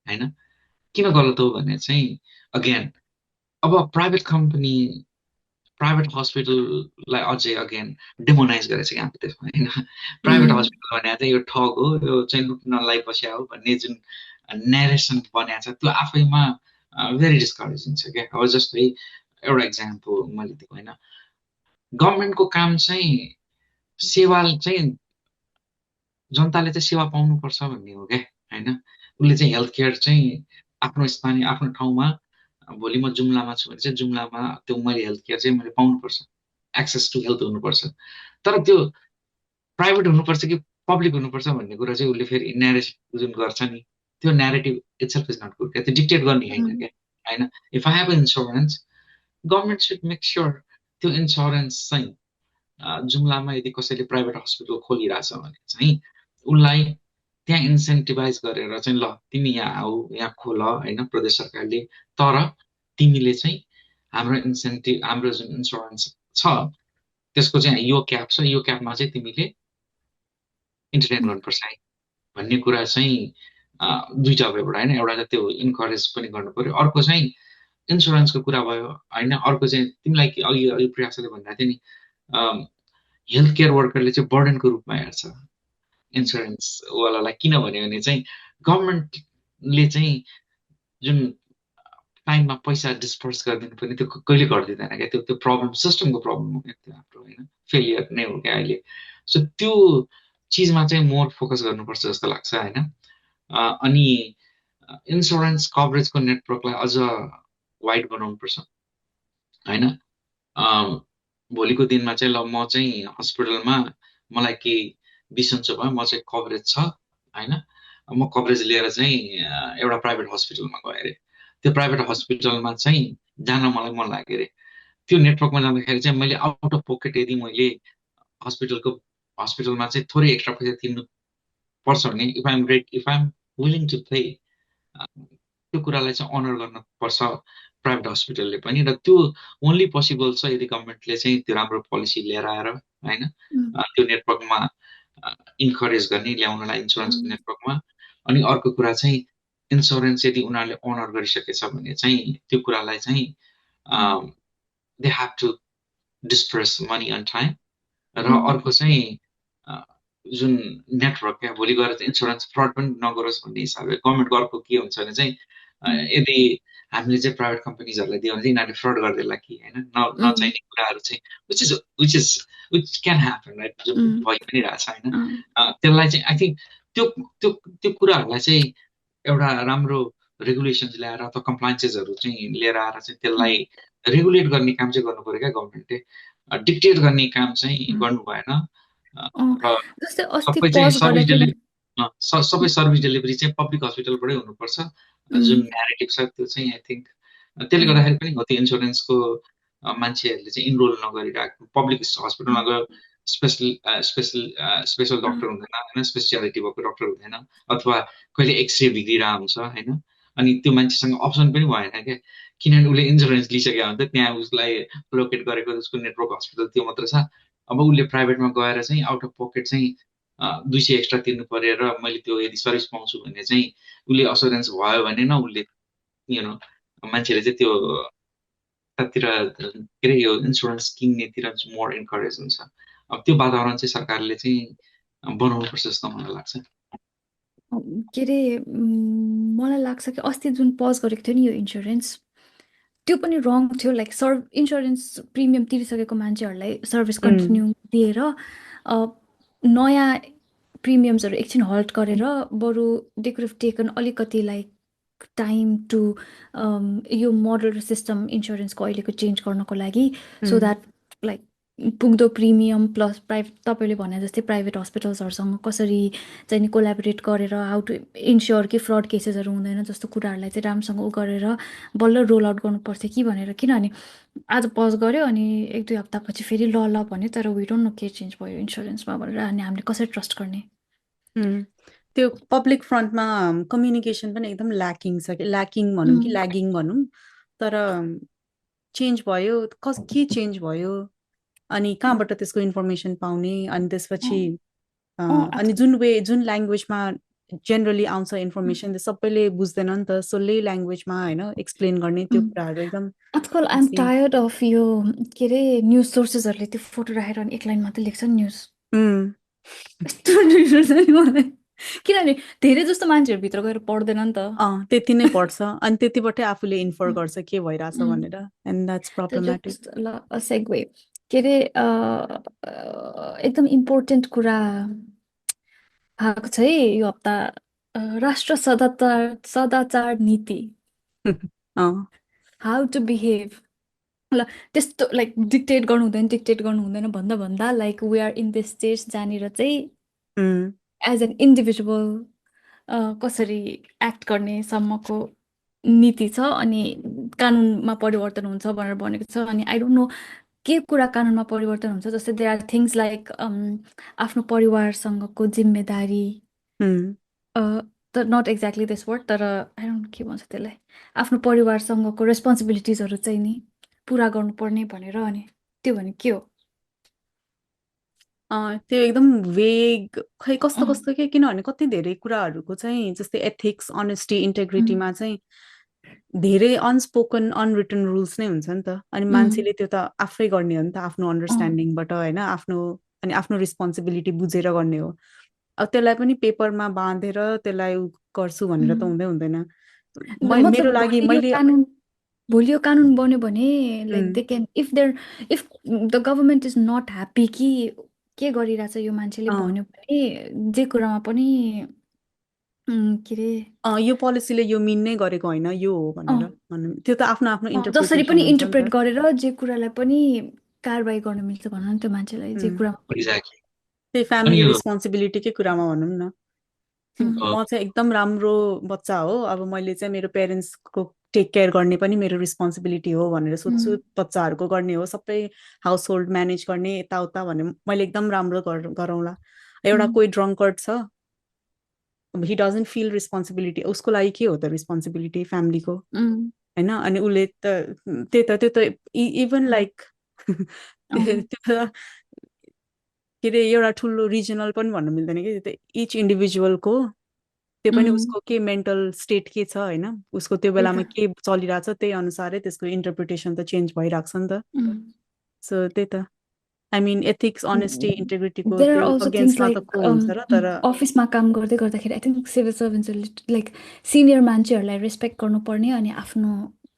[SPEAKER 2] होइन किन गलत हो भने चाहिँ अगेन अब प्राइभेट कम्पनी प्राइभेट हस्पिटललाई अझै अगेन डेमोनाइज गरेछ क्या हामीले त्यसमा होइन प्राइभेट हस्पिटल भने चाहिँ यो ठग हो यो चाहिँ लुट्नलाई बस्या हो भन्ने जुन नेरेसन बनाएको छ त्यो आफैमा भेरी डिस्करेजिङ छ क्या अब जस्तै एउटा इक्जाम्पल मैले दिएको होइन गभर्मेन्टको काम चाहिँ सेवा चाहिँ जनताले चाहिँ सेवा पाउनुपर्छ भन्ने हो क्या होइन उसले चाहिँ हेल्थ केयर चाहिँ आफ्नो स्थानीय आफ्नो ठाउँमा भोलि म जुम्लामा छु भने चाहिँ जुम्लामा त्यो मैले हेल्थ केयर चाहिँ मैले पाउनुपर्छ एक्सेस टु हेल्थ हुनुपर्छ तर त्यो प्राइभेट हुनुपर्छ कि पब्लिक हुनुपर्छ भन्ने कुरा चाहिँ उसले फेरि न्यारेटिभ जुन गर्छ नि त्यो narrative itself is not good क्या त्यो डिक्टेट गर्ने होइन क्या होइन if I have insurance government should make sure त्यो इन्सुरेन्स चाहिँ जुम्लामा यदि कसैले प्राइभेट हस्पिटल खोलिरहेछ भने चाहिँ उसलाई त्यहाँ इन्सेन्टिभाइज गरेर चाहिँ ल तिमी यहाँ आऊ यहाँ खोल होइन प्रदेश सरकारले तर तिमीले चाहिँ हाम्रो इन्सेन्टिभ हाम्रो जुन इन्सुरेन्स छ त्यसको चाहिँ यो क्याप छ यो क्यापमा चाहिँ तिमीले इन्टरटेन गर्नुपर्छ है भन्ने कुरा चाहिँ दुईटा भयो एउटा होइन एउटा त त्यो इन्करेज पनि गर्नु पर्यो अर्को चाहिँ इन्सुरेन्सको कुरा भयो होइन अर्को चाहिँ तिमीलाई अघि प्रयासले भन्दा थियो नि हेल्थ केयर वर्करले चाहिँ बर्डनको रूपमा हेर्छ इन्सुरेन्सवालालाई किन भन्यो भने चाहिँ गभर्मेन्टले चाहिँ जुन टाइममा पैसा डिस्पर्स गरिदिनु पनि त्यो कहिले गरिदिँदैन क्या त्यो प्रब्लम सिस्टमको प्रब्लम हो क्या त्यो हाम्रो होइन फेलियर नै हो क्या अहिले सो त्यो चिजमा चाहिँ मोर फोकस गर्नुपर्छ जस्तो लाग्छ होइन अनि इन्सुरेन्स कभरेजको नेटवर्कलाई अझ वाइड बनाउनुपर्छ होइन भोलिको दिनमा चाहिँ ल म चाहिँ हस्पिटलमा मलाई केही बिसन्चो भयो म चाहिँ कभरेज छ होइन म कभरेज लिएर चाहिँ एउटा प्राइभेट हस्पिटलमा गएँ अरे त्यो प्राइभेट हस्पिटलमा चाहिँ जान मलाई मन लाग्यो अरे त्यो नेटवर्कमा जाँदाखेरि चाहिँ मैले आउट अफ पकेट यदि मैले हस्पिटलमा चाहिँ थोरै एक्स्ट्रा पैसा तिर्नु पर्छ भने if I am willing to pay त्यो कुरालाई चाहिँ अनर गर्न पर्छ प्राइभेट हस्पिटलले पनि र त्यो ओन्ली पोसिबल छ यदि गभर्मेन्टले चाहिँ त्यो राम्रो पोलिसी लिएर आएर होइन त्यो नेटवर्कमा इन्करेज गर्ने ल्याउनलाई इन्सुरेन्सको नेटवर्कमा अनि अर्को कुरा चाहिँ इन्सुरेन्स यदि उनीहरूले अनर गरिसकेछ भने चाहिँ त्यो कुरालाई चाहिँ they have to disperse money on time र अर्को चाहिँ जुन नेटवर्क क्या भोलि गएर चाहिँ इन्सुरेन्स फ्रड पनि नगरोस् भन्ने हिसाबले गभर्मेन्टको अर्को के हुन्छ भने चाहिँ यदि हामीले चाहिँ प्राइभेट कम्पनीजहरूलाई दियो भने चाहिँ यिनीहरूले फ्रड गरिदिएला कि होइन नचाहिने कुराहरू चाहिँ विच क्यान ह्यापन राइट जुन भइ पनि रहेछ होइन त्यसलाई चाहिँ आई थिङ्क त्यो कुराहरूलाई चाहिँ एउटा राम्रो रेगुलेसन्स ल्याएर अथवा कम्प्लायन्सेसहरू चाहिँ लिएर आएर चाहिँ त्यसलाई रेगुलेट गर्ने काम चाहिँ गर्नु पऱ्यो क्या गभर्मेन्टले डिक्टेट गर्ने काम चाहिँ गर्नु भएन सबै सर्भिस डेलिभरी चाहिँ पब्लिक हस्पिटलबाटै हुनुपर्छ जुन न्यारेटिभ छ त्यो चाहिँ आई थिङ्क त्यसले गर्दाखेरि पनि हो त्यो इन्सुरेन्सको मान्छेहरूले चाहिँ इनरोल नगरिरहेको पब्लिक हस्पिटलमा गयो स्पेसल डक्टर हुँदैन होइन स्पेसियालिटी भएको डक्टर हुँदैन अथवा कहिले एक्सरे बिग्रिरहेको हुन्छ होइन अनि त्यो मान्छेसँग अप्सन पनि भएन क्या किनभने उसले इन्सुरेन्स लिइसकेको हुन्छ, त्यहाँ उसलाई लोकेट गरेको उसको नेटवर्क हस्पिटल त्यो मात्र छ। अब उसले प्राइभेटमा गएर चाहिँ आउट अफ पकेट चाहिँ 200 एक्स्ट्रा तिर्नु पऱ्यो र मैले त्यो यदि सर्भिस पाउँछु भने चाहिँ उसले असुरेन्स भयो भने न उसले मान्छेले चाहिँ त्यो तिर के अरे यो इन्सुरेन्स किन्नेतिर मोर इन्करेज हुन्छ। अब त्यो वातावरण चाहिँ सरकारले चाहिँ बनाउनुपर्छ जस्तो मलाई लाग्छ।
[SPEAKER 1] के अरे मलाई लाग्छ कि अस्ति जुन पज गरेको थियो नि यो इन्सुरेन्स, त्यो पनि रङ थियो। लाइक इन्सुरेन्स प्रिमियम तिरिसकेको मान्छेहरूलाई सर्भिस कन्टिन्यू दिएर नयाँ प्रिमियम्सहरू एकछिन हल्ट गरेर बरु दे कुड हेभ टेकन अलिकति लाइक टाइम टु यो मोडल र सिस्टम इन्सुरेन्सको अहिलेको चेन्ज गर्नको लागि, सो द्याट लाइक पुग्दो प्रिमियम प्लस तपाईँले भने जस्तै प्राइभेट हस्पिटल्सहरूसँग कसरी चाहिँ नि कोलाबोरेट गरेर हाउ टु इन्स्योर कि फ्रड केसेसहरू हुँदैन जस्तो कुराहरूलाई चाहिँ राम्रोसँग उ गरेर बल्ल रोल आउट गर्नुपर्छ कि भनेर। किनभने आज पज गऱ्यो अनि 1-2 हप्तापछि फेरि ल भन्यो, तर वी डोन्ट नो के चेन्ज भयो इन्सुरेन्समा भनेर, अनि हामीले कसरी ट्रस्ट गर्ने।
[SPEAKER 3] त्यो पब्लिक फ्रन्टमा कम्युनिकेसन पनि एकदम ल्याकिङ छ कि, ल्याकिङ भनौँ कि ल्यागिङ भनौँ। तर चेन्ज भयो, के चेन्ज भयो अनि कहाँबाट त्यसको इन्फर्मेसन पाउने, अनि त्यसपछि अनि जुन ल्याङ्ग्वेजमा जेनरली आउँछ इन्फर्मेसन त्यो सबैले बुझ्दैन नि त। सो ल्याङ्ग्वेजमा होइन एक्सप्लेन गर्ने त्यो कुराहरू एकदम
[SPEAKER 1] आजकल आइएम टायर्ड अफ यो के अरे न्युज सोर्सेसहरूले त्यो फोटो राखेर अनि एक लाइन मात्रै लेख्छ नि न्युज। यस्तो रिस उठ्छ नि मलाई, किनभने धेरै जस्तो मान्छेहरू भित्र गएर पढ्दैन नि त।
[SPEAKER 3] त्यति नै पढ्छ अनि त्यतिबाटै आफूले इन्फर गर्छ के भइरहेछ भनेर, एन्ड द्याट्स प्रब्लमेटिक।
[SPEAKER 1] ल सेगवे के अरे एकदम इम्पोर्टेन्ट कुरा आएको छ है यो हप्ता, राष्ट्र सदाचार नीति, हाउ टु बिहेभ। ल त्यस्तो लाइक डिक्टेट गर्नु हुँदैन भन्दा भन्दा like we are in this stage जहाँनिर चाहिँ एज एन इन्डिभिजुअल कसरी एक्ट गर्ने सम्मको नीति छ अनि कानुनमा परिवर्तन हुन्छ भनेर भनेको छ। अनि आई डोन्ट नो के कुरा कानुनमा परिवर्तन हुन्छ, जस्तै देयर आर थिङ्स लाइक आफ्नो परिवारसँगको जिम्मेदारी, नट एक्ज्याक्टली दिस वर्ड, तर आई डोन्ट के भन्छ त्यसलाई, आफ्नो परिवारसँगको रेस्पोन्सिबिलिटिजहरू चाहिँ नि पुरा गर्नुपर्ने भनेर। अनि त्यो भने के हो?
[SPEAKER 3] त्यो एकदम वेग खै कस्तो कस्तो के, किनभने कति धेरै कुराहरूको चाहिँ जस्तै एथिक्स, अनेस्टी, इन्टेग्रिटीमा चाहिँ धेरै अनस्पोकन अनरिटन रुल्स नै हुन्छ नि त। अनि मान्छेले त्यो त आफै गर्ने हो नि त, आफ्नो अन्डरस्ट्यान्डिङबाट होइन, आफ्नो रिस्पोन्सिबिलिटी बुझेर गर्ने हो। अब त्यसलाई पनि पेपरमा बाँधेर त्यसलाई गर्छु भनेर त हुँदैन। मेरो लागि
[SPEAKER 1] भोलि यो कानुन बन्यो भने like they can if the government is not happy कि के गरिरहेछ यो मान्छेले भन्यो भने जे कुरामा पनि के अरे
[SPEAKER 3] यो पोलिसीले यो मिन नै गरेको होइन यो हो भनेर भन्नु, त्यो त आफ्नो इन्टरप्रिटेसन
[SPEAKER 1] जसरी पनि इन्टरप्रेट गरेर जे कुरालाई पनि कारबाही गर्न मिल्छ भनौँ न त्यो मान्छेलाई जे कुरा।
[SPEAKER 3] त्यही फ्यामिली रेस्पोन्सिबिलिटीकै कुरामा भनौँ न, म चाहिँ एकदम राम्रो बच्चा हो, अब मैले चाहिँ मेरो पेरेन्ट्सको टेक केयर गर्ने पनि मेरो रेस्पोन्सिबिलिटी हो भनेर सोध्छु, बच्चाहरूको गर्ने हो, सबै हाउस होल्ड म्यानेज गर्ने यताउता भने मैले एकदम राम्रो गरौँला। एउटा कोही ड्रङ्कर्ड छ, he doesn't feel responsibility, उसको लागि के हो त रेस्पोन्सिबिलिटी फ्यामिलीको होइन। अनि उसले त त्यो इभन लाइक त्यो के अरे एउटा ठुलो रिजनल पनि भन्न मिल्दैन कि, इच इन्डिभिजुअलको त्यो पनि उसको के मेन्टल स्टेट के छ होइन, उसको त्यो बेलामा के चलिरहेछ त्यही अनुसारै त्यसको इन्टरप्रिटेसन त चेन्ज भइरहेको छ नि त। सो त्यही त आई मिन एथिक्स, अनेस्टी, इन्टेग्रिटीको त्यो अगेन्स्टमा त को हुन्छ र। तर
[SPEAKER 1] अफिसमा काम गर्दै गर्दाखेरि आई थिङ्क सिभिल सर्भेन्ट्सहरूले लाइक सिनियर मान्छेहरूलाई रेस्पेक्ट गर्नुपर्ने अनि आफ्नो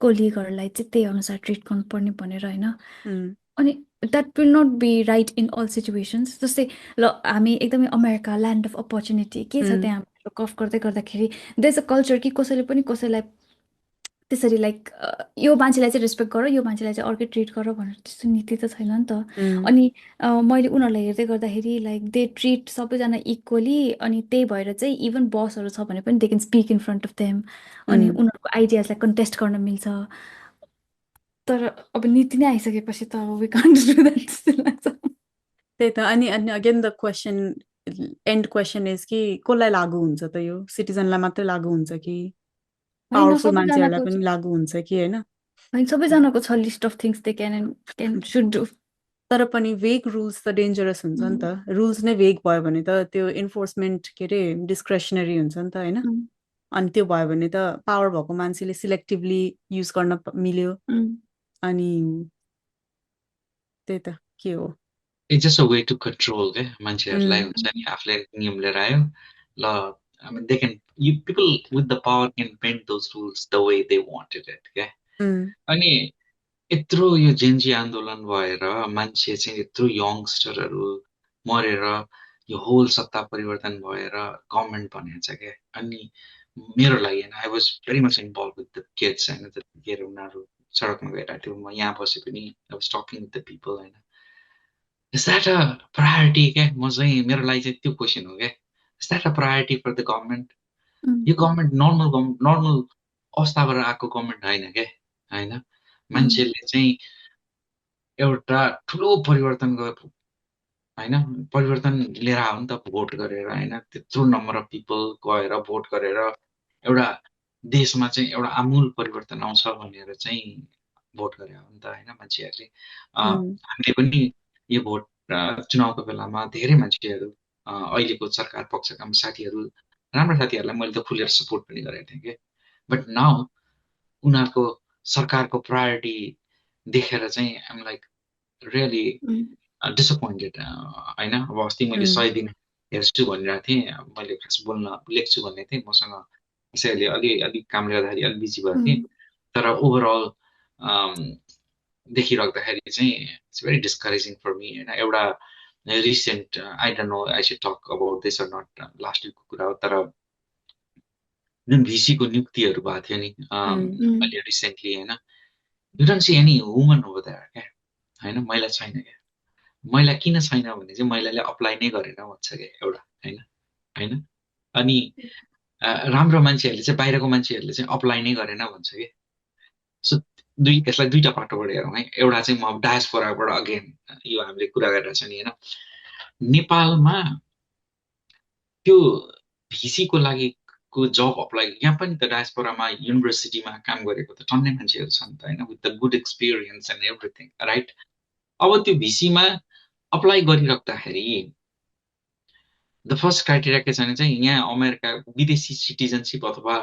[SPEAKER 1] कोलिगहरूलाई चाहिँ त्यही अनुसार ट्रिट गर्नुपर्ने भनेर होइन। अनि that will not be right in all situations. जस्तै ल हामी एकदमै अमेरिका ल्यान्ड अफ अपर्च्युनिटी के छ त्यहाँ गफ गर्दै गर्दाखेरि देयर इज अ कल्चर कि कसैले पनि कसैलाई त्यसरी लाइक यो मान्छेलाई चाहिँ रेस्पेक्ट गर, यो मान्छेलाई चाहिँ अर्कै ट्रिट गर भनेर त्यस्तो नीति त छैन नि त। अनि मैले उनीहरूलाई हेर्दै गर्दाखेरि लाइक दे ट्रिट सबैजना इक्वली, अनि त्यही भएर चाहिँ इभन बसहरू छ भने पनि they can speak in front of them, अनि उनीहरूको आइडियाजलाई कन्टेस्ट गर्न मिल्छ। तर अब नीति नै आइसकेपछि त वी कान्ट डु द्याट जस्तो लाग्छ।
[SPEAKER 3] त्यही त। अनि again the question, and question is कि कसलाई लागु हुन्छ त यो, सिटिजनलाई मात्रै लागु हुन्छ कि पावरफुल मान्छेहरूलाई पनि लागु हुन्छ कि होइन?
[SPEAKER 1] अनि सबैजनाको छ list of things they can should do
[SPEAKER 3] तर पनि वेग रुल्स त डेन्जरस हुन्छ नि त रुल्स नै वेग भयो भने त त्यो इन्फोर्समेन्ट के अरे डिस्क्रेसनरी हुन्छ नि त होइन अनि त्यो भयो भने त पावर भएको मान्छेले सिलेक्टिभली युज गर्न मिल्यो अनि त्यही त के हो
[SPEAKER 2] It's just a way to control के मान्छेहरूलाई हुन्छ नि आफूले नियम लिएर आयो ल I mean they can people with the power can bend those rules the way they wanted it के अनि यत्रो यो जेन्जी आन्दोलन भएर मान्छे चाहिँ यत्रो यङ्गस्टरहरू मरेर यो होल सत्ता परिवर्तन भएर गभर्मेन्ट बनेको छ क्या अनि मेरो लागि होइन I was very much involve with the kids होइन त्यतिखेर उनीहरू सडकमा गइरहेको थियो म यहाँ बसे पनि I was talking with the people होइन इज द्याट अ प्रायोरिटी क्या म चाहिँ मेरो लागि चाहिँ त्यो क्वेसन हो क्या is that a priority for the government यो गभर्मेन्ट नर्मल अवस्थाबाट आएको गभर्मेन्ट होइन क्या होइन मान्छेले चाहिँ एउटा ठुलो परिवर्तन होइन परिवर्तन लिएर आयो नि त भोट गरेर होइन त्यत्रो नम्बर अफ पिपल गएर भोट गरेर एउटा देशमा चाहिँ एउटा आमूल परिवर्तन आउँछ भनेर चाहिँ भोट गरे हो नि त होइन मान्छेहरूले हामीले पनि यो भोट चुनावको बेलामा धेरै मान्छेहरू अहिलेको सरकार पक्षका साथीहरू राम्रो साथीहरूलाई मैले त खुलेर सपोर्ट पनि गरेको थिएँ कि बट नाउ उनीहरूको सरकारको प्रायोरिटी देखेर चाहिँ आइम लाइक रियली डिसपोइन्टेड होइन अब अस्ति मैले 100 दिन हेर्छु भनिरहेको थिएँ मैले खास लेख्छु भन्ने थिएँ मसँग त्यसैले अलिक कामले गर्दाखेरि अलिक बिजी भएको थिएँ तर ओभरअल देखिराख्दाखेरि चाहिँ it's very discouraging for me होइन एउटा recent I don't know I should talk about this or not last विकको कुरा हो तर जुन भिसीको नियुक्तिहरू भएको थियो नि अहिले रिसेन्टली होइन you don't see any woman over there क्या होइन महिला छैन क्या महिला किन छैन भने चाहिँ महिलाले अप्लाई नै गरेन भन्छ क्या एउटा होइन होइन अनि राम्रो मान्छेहरूले चाहिँ बाहिरको मान्छेहरूले चाहिँ अप्लाई नै गरेन भन्छ कि सो यसलाई दुईटा पाटोबाट हेरौँ है एउटा चाहिँ म डायस्पोराबाट अगेन यो हामीले कुरा गरिरहेको छ नि होइन नेपालमा त्यो भिसीको लागि को जब अप्लाई यहाँ पनि त डायस्पोरामा युनिभर्सिटीमा काम गरेको त टन्नै मान्छेहरू छन् त होइन with the good experience and everything right अब त्यो भिसीमा अप्लाई गरिराख्दाखेरि द फर्स्ट क्राइटेरिया के छ भने चाहिँ यहाँ अमेरिका विदेशी सिटिजनसिप अथवा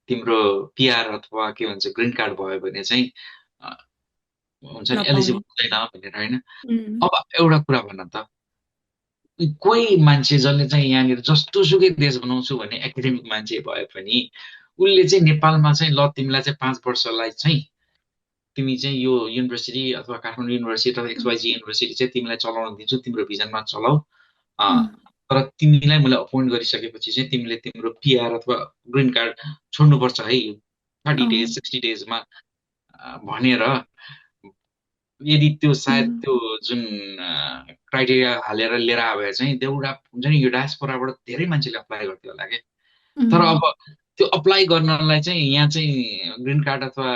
[SPEAKER 2] तिम्रो पिआर अथवा के भन्छ ग्रिन कार्ड भयो भने चाहिँ हुन्छ नि एलिजिबल हुँदैन भनेर होइन अब एउटा कुरा भन त कोही मान्छे जसले चाहिँ यहाँनिर जस्तो सुकै देश बनाउँछु भन्ने एकाडेमिक मान्छे भए पनि उसले चाहिँ नेपालमा चाहिँ ल तिमीलाई चाहिँ 5 वर्षलाई चाहिँ तिमी चाहिँ यो युनिभर्सिटी अथवा काठमाडौँ युनिभर्सिटी अथवा एक्सवाइजी युनिभर्सिटी चाहिँ तिमीलाई चलाउन दिन्छु तिम्रो भिजनमा चलाऊ तर तिमीलाई मैले अपोइन्ट गरिसकेपछि चाहिँ तिमीले तिम्रो पिआर अथवा ग्रिन कार्ड छोड्नुपर्छ है 30 डेज 60 डेजमा भनेर यदि त्यो सायद त्यो जुन क्राइटेरिया हालेर लिएर आयो भने चाहिँ देउडा हुन्छ नि यो डायस्पोराबाट धेरै मान्छेले अप्लाई गर्थ्यो होला के तर अब त्यो अप्लाई गर्नलाई चाहिँ यहाँ चाहिँ ग्रिन कार्ड अथवा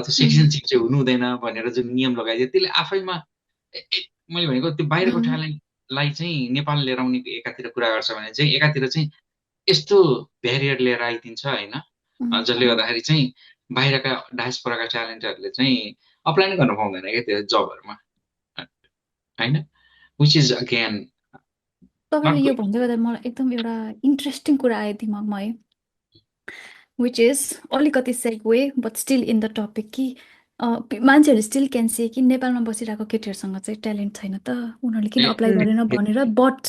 [SPEAKER 2] सिटिजनसिप चाहिँ हुनु हुँदैन भनेर जुन नियम लगाइदियो त्यसले आफैमा मैले भनेको त्यो बाहिरको ठाउँलाई चाहिँ नेपाल लिएर आउने एकातिर कुरा गर्छ भने चाहिँ एकातिर चाहिँ यस्तो ब्यारियर लिएर आइदिन्छ होइन जसले गर्दाखेरि चाहिँ बाहिरका डायस्पोराका ट्यालेन्टहरूले चाहिँ अप्लाई नै गर्न पाउँदैन क्या त्यो जबहरूमा होइन विच इज अगेन
[SPEAKER 1] तपाईँले यो भन्दै गर्दा मलाई एकदम एउटा इन्ट्रेस्टिङ कुरा आयो दिमागमा है विच इज अलिकति segue but still in the topic कि मान्छेहरूले स्टिल क्यान से कि नेपालमा बसिरहेको केटीहरूसँग चाहिँ ट्यालेन्ट छैन त उनीहरूले किन अप्लाई गरेन भनेर बट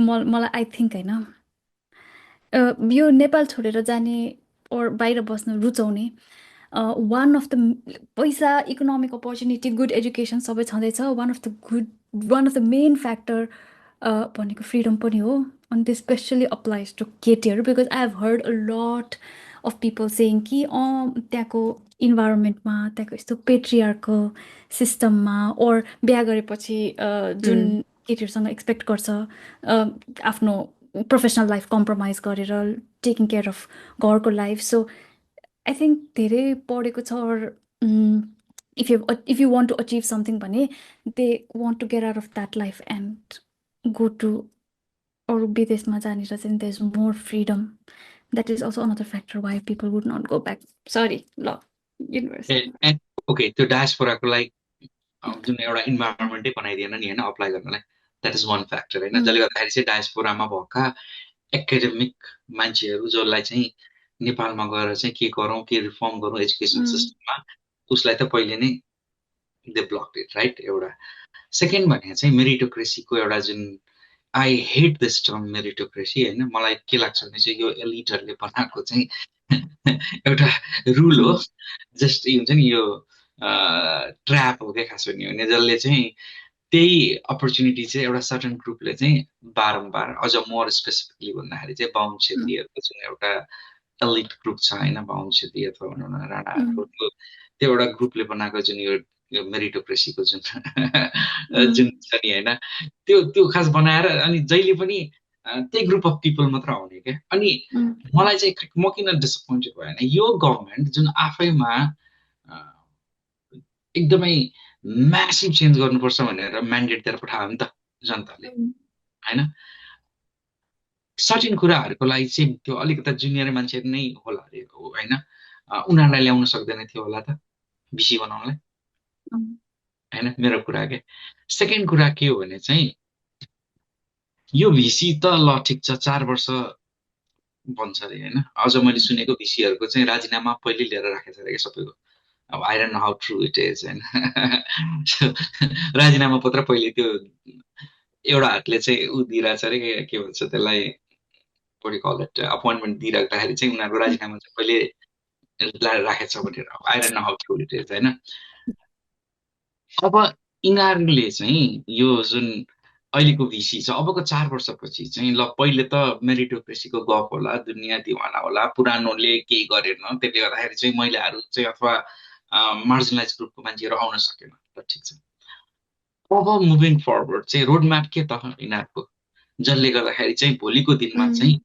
[SPEAKER 1] मलाई आई थिङ्क होइन यो नेपाल छोडेर जाने ओर बाहिर बस्न रुचाउने वान अफ द पैसा इकोनोमिक अपर्च्युनिटी गुड एजुकेसन सबै छँदैछ one of the main factor भनेको फ्रिडम पनि हो अनि त्यो स्पेसली अप्लाइज टु केटीहरू because I have heard a lot of people सेङ कि त्यहाँको इन्भाइरोमेन्टमा त्यहाँको यस्तो पेट्रियार्को सिस्टममा ओर बिहा गरेपछि जुन केटीहरूसँग एक्सपेक्ट गर्छ आफ्नो प्रोफेसनल लाइफ कम्प्रोमाइज गरेर टेकिङ केयर अफ घरको लाइफ सो आई थिङ्क धेरै पढेको छ if you want to achieve something भने they want to get out of that life and go to अरू विदेशमा जानेर चाहिँ there is more freedom that is also another factor why people would not go back sorry ल university
[SPEAKER 2] okay त्यो डायस्पोराको लागि जुन एउटा इन्भाइरोमेन्टै बनाइदिएन नि होइन अप्लाई गर्नलाई, द्याट इज वान फ्याक्टर होइन, जसले गर्दाखेरि चाहिँ डायस्पोरामा भएका एकाडेमिक मान्छेहरू जसलाई चाहिँ नेपालमा गएर चाहिँ के गरौँ के रिफर्म गरौँ एजुकेसन सिस्टममा, उसलाई त पहिले नै दे ब्लक इट राइट। एउटा सेकेन्ड भने चाहिँ मेरिटोक्रेसीको एउटा जुन I hate this term meritocracy होइन, मलाई के लाग्छ भने चाहिँ यो एलिटहरूले बनाएको चाहिँ एउटा रुल हो, जस्ट हुन्छ नि यो ट्र्याप हो क्या खास भन्यो भने, जसले चाहिँ त्यही अपर्च्युनिटी चाहिँ एउटा सर्टन ग्रुपले चाहिँ बारम्बार, अझ मोर स्पेसिफिकली भन्दाखेरि चाहिँ बाहुन छेत्रीहरूको जुन एउटा एलिट ग्रुप छ होइन, बाहुन छेत्री अथवा भनौँ न राणाहरूको, त्यो एउटा ग्रुपले बनाएको जुन यो मेरिटोक्रेसीको जुन जुन छ नि होइन, त्यो खास बनाएर अनि जहिले पनि त्यही ग्रुप अफ पिपल मात्र आउने क्या। अनि मलाई चाहिँ म किन डिसपोइन्टेड भयो भने यो गभर्मेन्ट जुन आफैमा एकदमै म्यासिभ चेन्ज गर्नुपर्छ भनेर म्यान्डेट दिएर पठायो नि त जनताले होइन, सर्टेन कुराहरूको लागि चाहिँ त्यो अलिकता जुनियर मान्छेहरू नै होला अरे होइन, उनीहरूलाई ल्याउन सक्दैन थियो होला त बिसी बनाउनलाई होइन, मेरो कुरा के। सेकेन्ड कुरा के हो भने चाहिँ यो भिसी त ल ठिक छ 4 वर्ष बन्छ अरे होइन, अझ मैले सुनेको भिसीहरूको चाहिँ राजीनामा पहिले लिएर राखेको छ अरे सबैको, अब I don't know how true it is होइन राजीनामा पत्र पहिले त्यो एउटा हातले चाहिँ ऊ दिइरहेछ अरे के भन्छ त्यसलाई, अपोइन्टमेन्ट दिइराख्दाखेरि चाहिँ उनीहरूको राजीनामा चाहिँ पहिले राखेको छ भनेर, I don't know how true it is होइन। अब यिनीहरूले चाहिँ यो जुन अहिलेको भिसी छ अबको 4 वर्षपछि चाहिँ ल पहिले त मेरिटोक्रेसीको गफ होला, दुनियाँ दिवाना होला, पुरानोले केही गरेन त्यसले गर्दाखेरि चाहिँ महिलाहरू चाहिँ अथवा मार्जिनलाइज ग्रुपको मान्छेहरू आउन सकेन, ल ठिक छ। अब मुभिङ फरवर्ड चाहिँ रोड म्याप के त यिनीहरूको, जसले गर्दाखेरि चाहिँ भोलिको दिनमा चाहिँ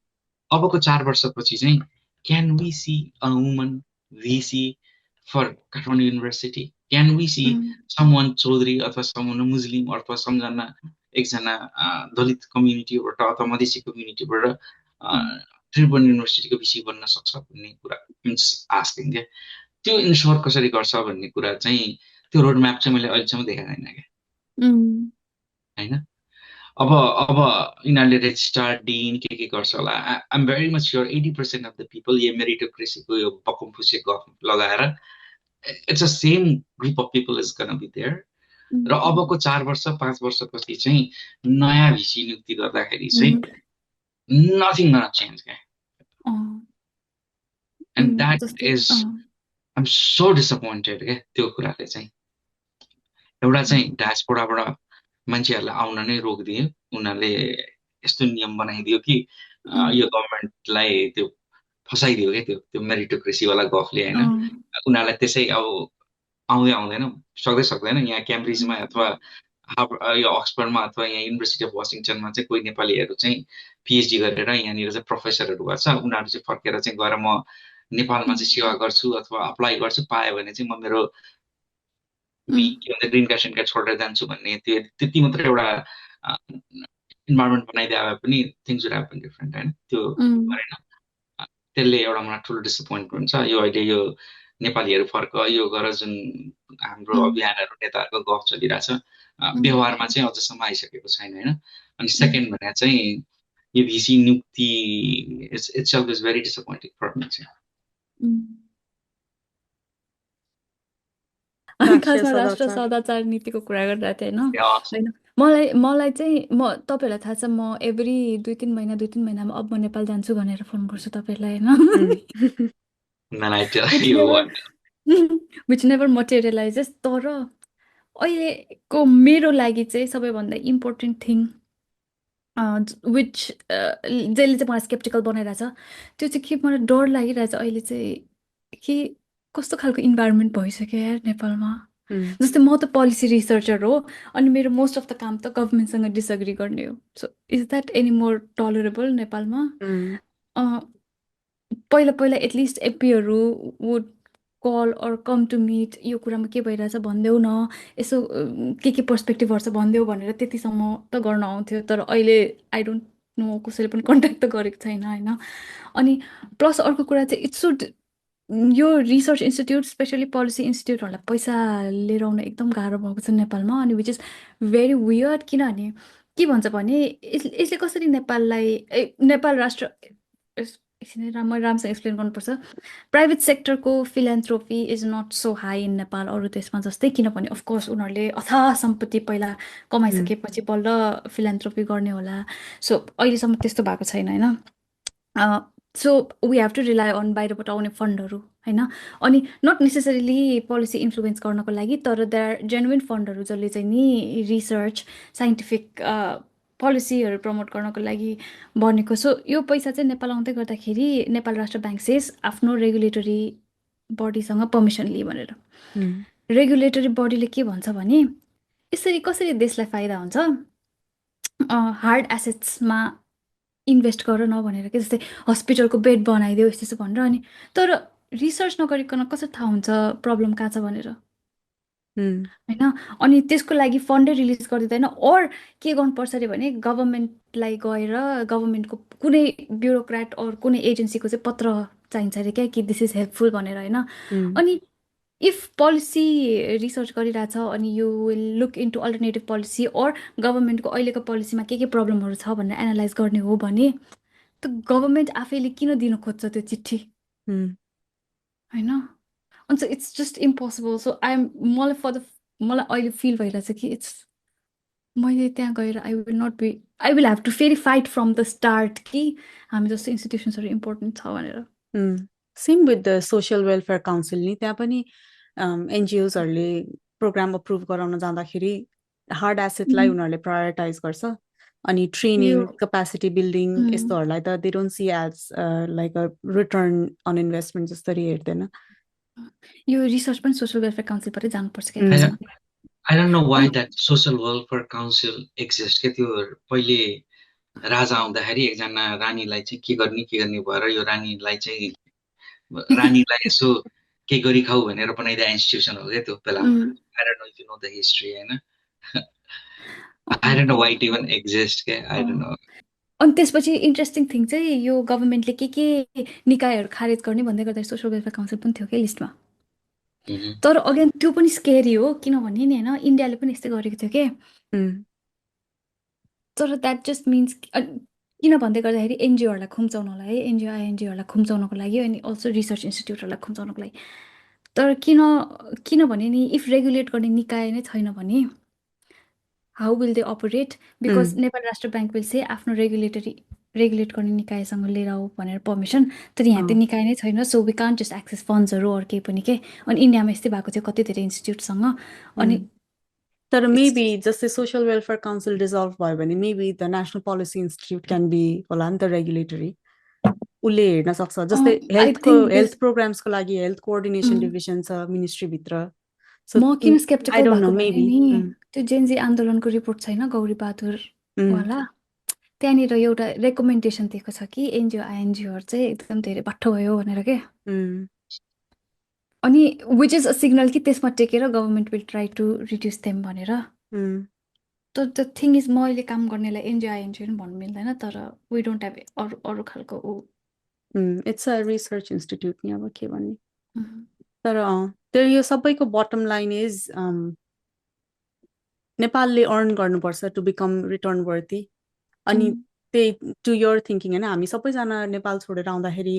[SPEAKER 2] अबको 4 वर्षपछि चाहिँ can we see a woman VC for Kathmandu university, can we see someone Chaudhary अथवा समवन मुस्लिम अथवा सम्झना एकजना दलित कम्युनिटीबाट अथवा मधेसी कम्युनिटीबाट त्रिभुवन युनिभर्सिटीको भिसी बन्न सक्छ भन्ने कुरा मिन्स आस्किङ क्या। त्यो इन्स्योर कसरी गर्छ भन्ने कुरा चाहिँ त्यो रोड म्याप चाहिँ मैले अहिलेसम्म देखाएको छैन क्या होइन। अब यिनीहरूले रेजिस्ट्रार डिन के गर्छ होला, I am very much sure 80% of the people यो मेरिटोक्रेसीको यो बकुमफुसे गफ लगाएर it's a same group of people is gonna be there. र अबको 4 वर्ष 5 वर्षपछि चाहिँ नयाँ भिसी नियुक्ति गर्दाखेरि चाहिँ नथिङ गन चेन्ज क्या, and that is I am so disappointed क्या। त्यो कुराले चाहिँ एउटा चाहिँ डायस्पोराबाट मान्छेहरूलाई आउन नै रोकिदियो, उनीहरूले यस्तो नियम बनाइदियो कि यो गभर्मेन्टलाई त्यो फसाइदियो क्या, त्यो मेरिटोक्रेसीवाला गफले होइन, उनीहरूलाई त्यसै अब आउँदैन सक्दैन। यहाँ क्याम्ब्रिजमा अथवा यो अक्सफोर्डमा अथवा यहाँ युनिभर्सिटी अफ वासिङटनमा चाहिँ कोही नेपालीहरू चाहिँ पिएचडी गरेर यहाँनिर चाहिँ प्रोफेसरहरू गर्छ, उनीहरू चाहिँ फर्केर चाहिँ गएर म नेपालमा चाहिँ सेवा गर्छु अथवा अप्लाई गर्छु, पायो भने चाहिँ म मेरो ग्रिन कार्ड सिन कार्ड छोडेर जान्छु भन्ने त्यो त्यति मात्र एउटा इन्भाइरोमेन्ट बनाइदिए भए पनि things would have been different होइन। त्यो गरेन, त्यसले एउटा मलाई ठुलो डिसअपोइन्टमेन्ट छ। यो अहिले यो नेपालीहरू फर्क यो गर जुन हाम्रो अभियानहरू नेताहरूको गफ चलिरहेछ, व्यवहारमा चाहिँ अझसम्म आइसकेको छैन होइन। अनि सेकेन्ड भने चाहिँ यो भिसी नियुक्ति itself is very disappointing for me चाहिँ।
[SPEAKER 1] खासमा राष्ट्र सदाचार नीतिको कुरा गरिरहेको थिएँ होइन। मलाई चाहिँ म तपाईँहरूलाई थाहा छ म एभ्री 2-3 महिनामा अब म नेपाल जान्छु भनेर फोन गर्छु तपाईँहरूलाई होइन, विच नेभर मटेरियलाइजेस। तर अहिलेको मेरो लागि चाहिँ सबैभन्दा इम्पोर्टेन्ट थिङ विच जसले चाहिँ मलाई स्केप्टिकल बनाइरहेछ त्यो चाहिँ के मलाई डर लागिरहेछ अहिले चाहिँ कि कस्तो खालको इन्भाइरोमेन्ट भइसक्यो यार नेपालमा। जस्तै म त पोलिसी रिसर्चर हो अनि मेरो मोस्ट अफ द काम त गभर्मेन्टसँग डिसएग्री गर्ने हो। So is that any more tolerable नेपालमा? पहिला एटलिस्ट एमपीहरू would call or come to meet, यो कुरामा के भइरहेछ भनिदेऊ न, यसो के पर्सपेक्टिभहरू छ भनिदेऊ भनेर त्यतिसम्म त गर्न आउँथ्यो। तर अहिले आई डोन्ट नो कसैले पनि कन्ट्याक्ट त गरेको छैन होइन। अनि प्लस अर्को कुरा चाहिँ इट्स सुड यो रिसर्च इन्स्टिट्युट स्पेसली पोलिसी इन्स्टिट्युटहरूलाई पैसा लिएर आउन एकदम गाह्रो भएको छ नेपालमा अनि विच इज भेरी वियर्ड किनभने के भन्छ भने यसले कसरी नेपाल राष्ट्र एकछिन मैले राम्रोसँग एक्सप्लेन गर्नुपर्छ प्राइभेट सेक्टरको philanthropy is not so high in Nepal अरू देशमा जस्तै किनभने अफकोर्स उनीहरूले अथाह सम्पत्ति पहिला कमाइसकेपछि बल्ल फिलान्थ्रोपी गर्ने होला सो अहिलेसम्म त्यस्तो भएको छैन होइन so we have to rely on बाहिरबाट आउने फन्डहरू होइन अनि नट नेसेसरीली पोलिसी इन्फ्लुएन्स गर्नको लागि तर देयर आर जेन्युन फन्डहरू जसले चाहिँ नि रिसर्च साइन्टिफिक पोलिसीहरू प्रमोट गर्नको लागि बनेको सो यो पैसा चाहिँ नेपाल आउँदै गर्दाखेरि नेपाल राष्ट्र ब्याङ्क सेस आफ्नो रेगुलेटरी बडीसँग पर्मिसन लिए भनेर रेगुलेटरी बडीले के भन्छ भने यसरी कसरी देशलाई फाइदा हुन्छ हार्ड एसेट्समा इन्भेस्ट गर न भनेर के जस्तै हस्पिटलको बेड बनाइदेऊ यस्तो भनेर अनि तर रिसर्च नगरिकन कसरी थाहा हुन्छ प्रब्लम कहाँ छ भनेर होइन अनि त्यसको लागि फन्डै रिलिज गरिदिँदैन अर के गर्नुपर्छ अरे भने गभर्मेन्टलाई गएर गभर्मेन्टको कुनै ब्युरोक्राट अर कुनै एजेन्सीको चाहिँ पत्र चाहिन्छ अरे क्या कि दिस इज हेल्पफुल भनेर होइन अनि इफ पोलिसी रिसर्च गरिरहेछ अनि you will look into alternative policy or गभर्मेन्टको अहिलेको पोलिसीमा के प्रब्लमहरू छ भनेर एनालाइज गर्ने हो भने त गभर्मेन्ट आफैले किन दिन खोज्छ त्यो चिठी होइन अन्त इट्स जस्ट इम्पोसिबल सो मलाई अहिले फिल भइरहेछ कि मैले त्यहाँ गएर आई विल हेभ टु फेरि फाइट फ्रम द स्टार्ट कि हामी जस्तो इन्स्टिट्युसन्सहरू इम्पोर्टेन्ट छ भनेर
[SPEAKER 3] same with the social welfare council नि त्यहाँ पनि एनजिओजहरूले प्रोग्राम अप्रुभ गराउन जाँदाखेरि हार्ड एसेटलाई उनीहरूले प्रायोरिटाइज गर्छ अनि ट्रेनिङ क्यापासिटी बिल्डिङ यस्तोहरूलाई त they don't see as like a return on investment जसरी हेर्दैन
[SPEAKER 1] यो रिसर्च पनि सोसियल वेलफेयर काउन्सिलबाटै जानुपर्छ क्या
[SPEAKER 2] I don't know why that social welfare council exists के त्यो पहिले राजा आउँदाखेरि एकजना रानीलाई चाहिँ के गर्ने भएर यो रानीलाई चाहिँ रानीलाई यसो के गरी खाऊ भनेर बनाइदिएको इन्स्टिट्युसन हो क्या त्यो बेलामा I don't know if you know the history हैन I don't know why it even exists के I don't know
[SPEAKER 1] अनि त्यसपछि इन्ट्रेस्टिङ थिङ चाहिँ यो गभर्मेन्टले के निकायहरू खारेज गर्ने भन्दै गर्दाखेरि सोसियल वेलफेयर काउन्सिल पनि थियो क्या लिस्टमा तर अगेन त्यो पनि स्केरी हो किनभने नि होइन इन्डियाले पनि यस्तै गरेको थियो के तर द्याट जस्ट मिन्स किन भन्दै गर्दाखेरि एनजिओहरूलाई खुम्चाउनलाई एनजिओहरूलाई खुम्चाउनको लागि अनि अल्सो रिसर्च इन्स्टिट्युटहरूलाई खुम्चाउनको लागि तर किनभने नि इफ रेगुलेट गर्ने निकाय नै छैन भने how will they operate because Nepal Rastra bank will say आफ्नो रेगुलेट गर्ने निकायसँग लिएर आऊ भनेर पर्मिसन तर यहाँ त्यो निकाय नै छैन so we can't just access फन्ड्सहरू अरू केही पनि के अनि इन्डियामा यस्तै भएको थियो कति धेरै इन्स्टिट्युटसँग अनि
[SPEAKER 3] तर मेबी जस्तै सोसियल वेलफेयर काउन्सिल डिजल्भ भयो भने maybe the national policy institute can be होला नि त रेगुलेटरी उसले हेर्न सक्छ जस्तै हेल्थ प्रोग्राम्सको लागि हेल्थ कोअर्डिनेसन डिभिजन छ मिनिस्ट्रीभित्र
[SPEAKER 1] म किन स्केप्टिकल भएको नि त्यो जेनजी आन्दोलनको रिपोर्ट छैन गौरी बहादुर वाला त्यहाँनिर एउटा रेकमेन्डेसन दिएको छ कि एनजिओ आइएनजिओहरू चाहिँ एकदम धेरै बाठो भयो भनेर के अनि विच इज अ सिग्नल कि त्यसमा टेकेर government will try to reduce them भनेर तर द थिङ इज म अहिले काम गर्नेलाई एनजिओ आइएनजिओ पनि भन्नु मिल्दैन तर वी डोन्ट हेभ अरू खालको
[SPEAKER 3] इट्स अ रिसर्च इन्स्टिट्युट नि अब के भन्ने तर यो सबैको बटम लाइन इज नेपालले अर्न गर्नुपर्छ टु बिकम रिटर्न वर्थी अनि त्यही टु योर थिङ्किङ होइन हामी सबैजना नेपाल छोडेर आउँदाखेरि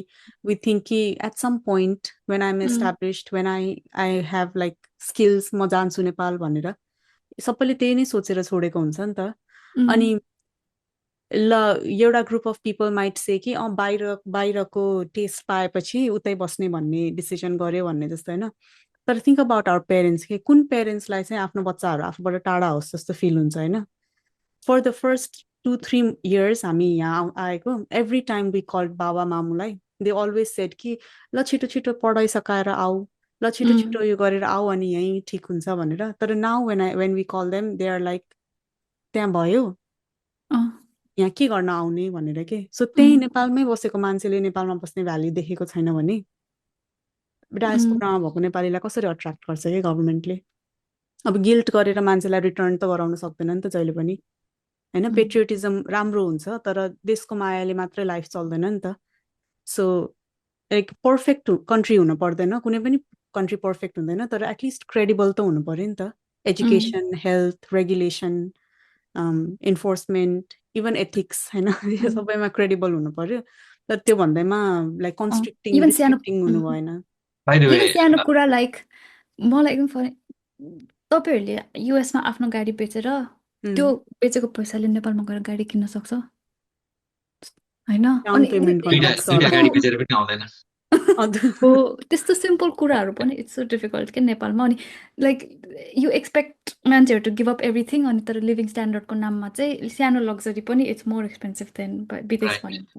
[SPEAKER 3] वी थिङ्क कि at some point when I am established when I have like skills म जान्छु नेपाल भनेर सबैले त्यही नै सोचेर छोडेको हुन्छ नि त अनि ल एउटा group of people might say कि बाहिरको टेस्ट पाएपछि उतै बस्ने भन्ने डिसिजन गर्यो भन्ने जस्तो होइन तर थिङ्क अबाउट आवर पेरेन्ट्स के कुन पेरेन्ट्सलाई चाहिँ आफ्नो बच्चाहरू आफूबाट टाढा होस् जस्तो फिल हुन्छ होइन फर द फर्स्ट 2-3 years हामी यहाँ आएको एभ्री टाइम वी कल बाबा मामुलाई दे अलवेज सेड कि ल छिटो छिटो पढाइ सकाएर आऊ ल छिटो छिटो यो गरेर आऊ अनि यहीँ ठिक हुन्छ भनेर तर now when we call them they are like त्यहाँ भयो यहाँ के गर्न आउने भनेर के सो त्यही नेपालमै बसेको मान्छेले नेपालमा बस्ने भ्याल्यु देखेको छैन भने डायस्पोरामा भएको नेपालीलाई कसरी अट्र्याक्ट गर्छ कि गभर्मेन्टले अब गिल्ट गरेर मान्छेलाई रिटर्न त गराउन सक्दैन नि त जहिले पनि होइन पेट्रियोटिजम राम्रो हुन्छ तर देशको मायाले मात्रै लाइफ चल्दैन नि त सो लाइक पर्फेक्ट कन्ट्री हुनु पर्दैन, कुनै पनि कन्ट्री पर्फेक्ट हुँदैन, तर एटलिस्ट क्रेडिबल त हुनु पर्यो नि त। Education, health, regulation, enforcement, even ethics होइन, यो सबैमा क्रेडिबल हुनु पर्यो। तर त्यो भन्दैमा लाइक कन्स्ट्रिक्टिङ,
[SPEAKER 1] इभन सानो
[SPEAKER 3] रिस्ट्रिक्टिङ हुनु भएन।
[SPEAKER 2] बाइ द वे
[SPEAKER 1] इभन सानो कुरा लाइक मलाई एकदम फनी, तपाईँहरूले युएसमा आफ्नो गाडी बेचेर त्यो बेचेको पैसाले नेपालमा गएर गाडी किन्न सक्छ होइन?
[SPEAKER 3] डाउन
[SPEAKER 1] अनि
[SPEAKER 3] पेमेन्ट गर्न
[SPEAKER 2] दुईटा
[SPEAKER 3] लाग्छ
[SPEAKER 2] दुईटा
[SPEAKER 3] होला।
[SPEAKER 2] गाडी बेचेर पनि आउँदैन।
[SPEAKER 1] हो, त्यस्तो सिम्पल कुराहरू पनि इट्स सो डिफिकल्ट के नेपालमा। अनि लाइक यु एक्सपेक्ट मान्छेहरू टु गिभ अप एभ्रिथिङ, अनि तर लिभिङ स्ट्यान्डर्डको नाममा चाहिँ सानो लग्जरी पनि इट्स मोर एक्सपेन्सिभ देन विदेश
[SPEAKER 2] Right.
[SPEAKER 1] भनिन्छ।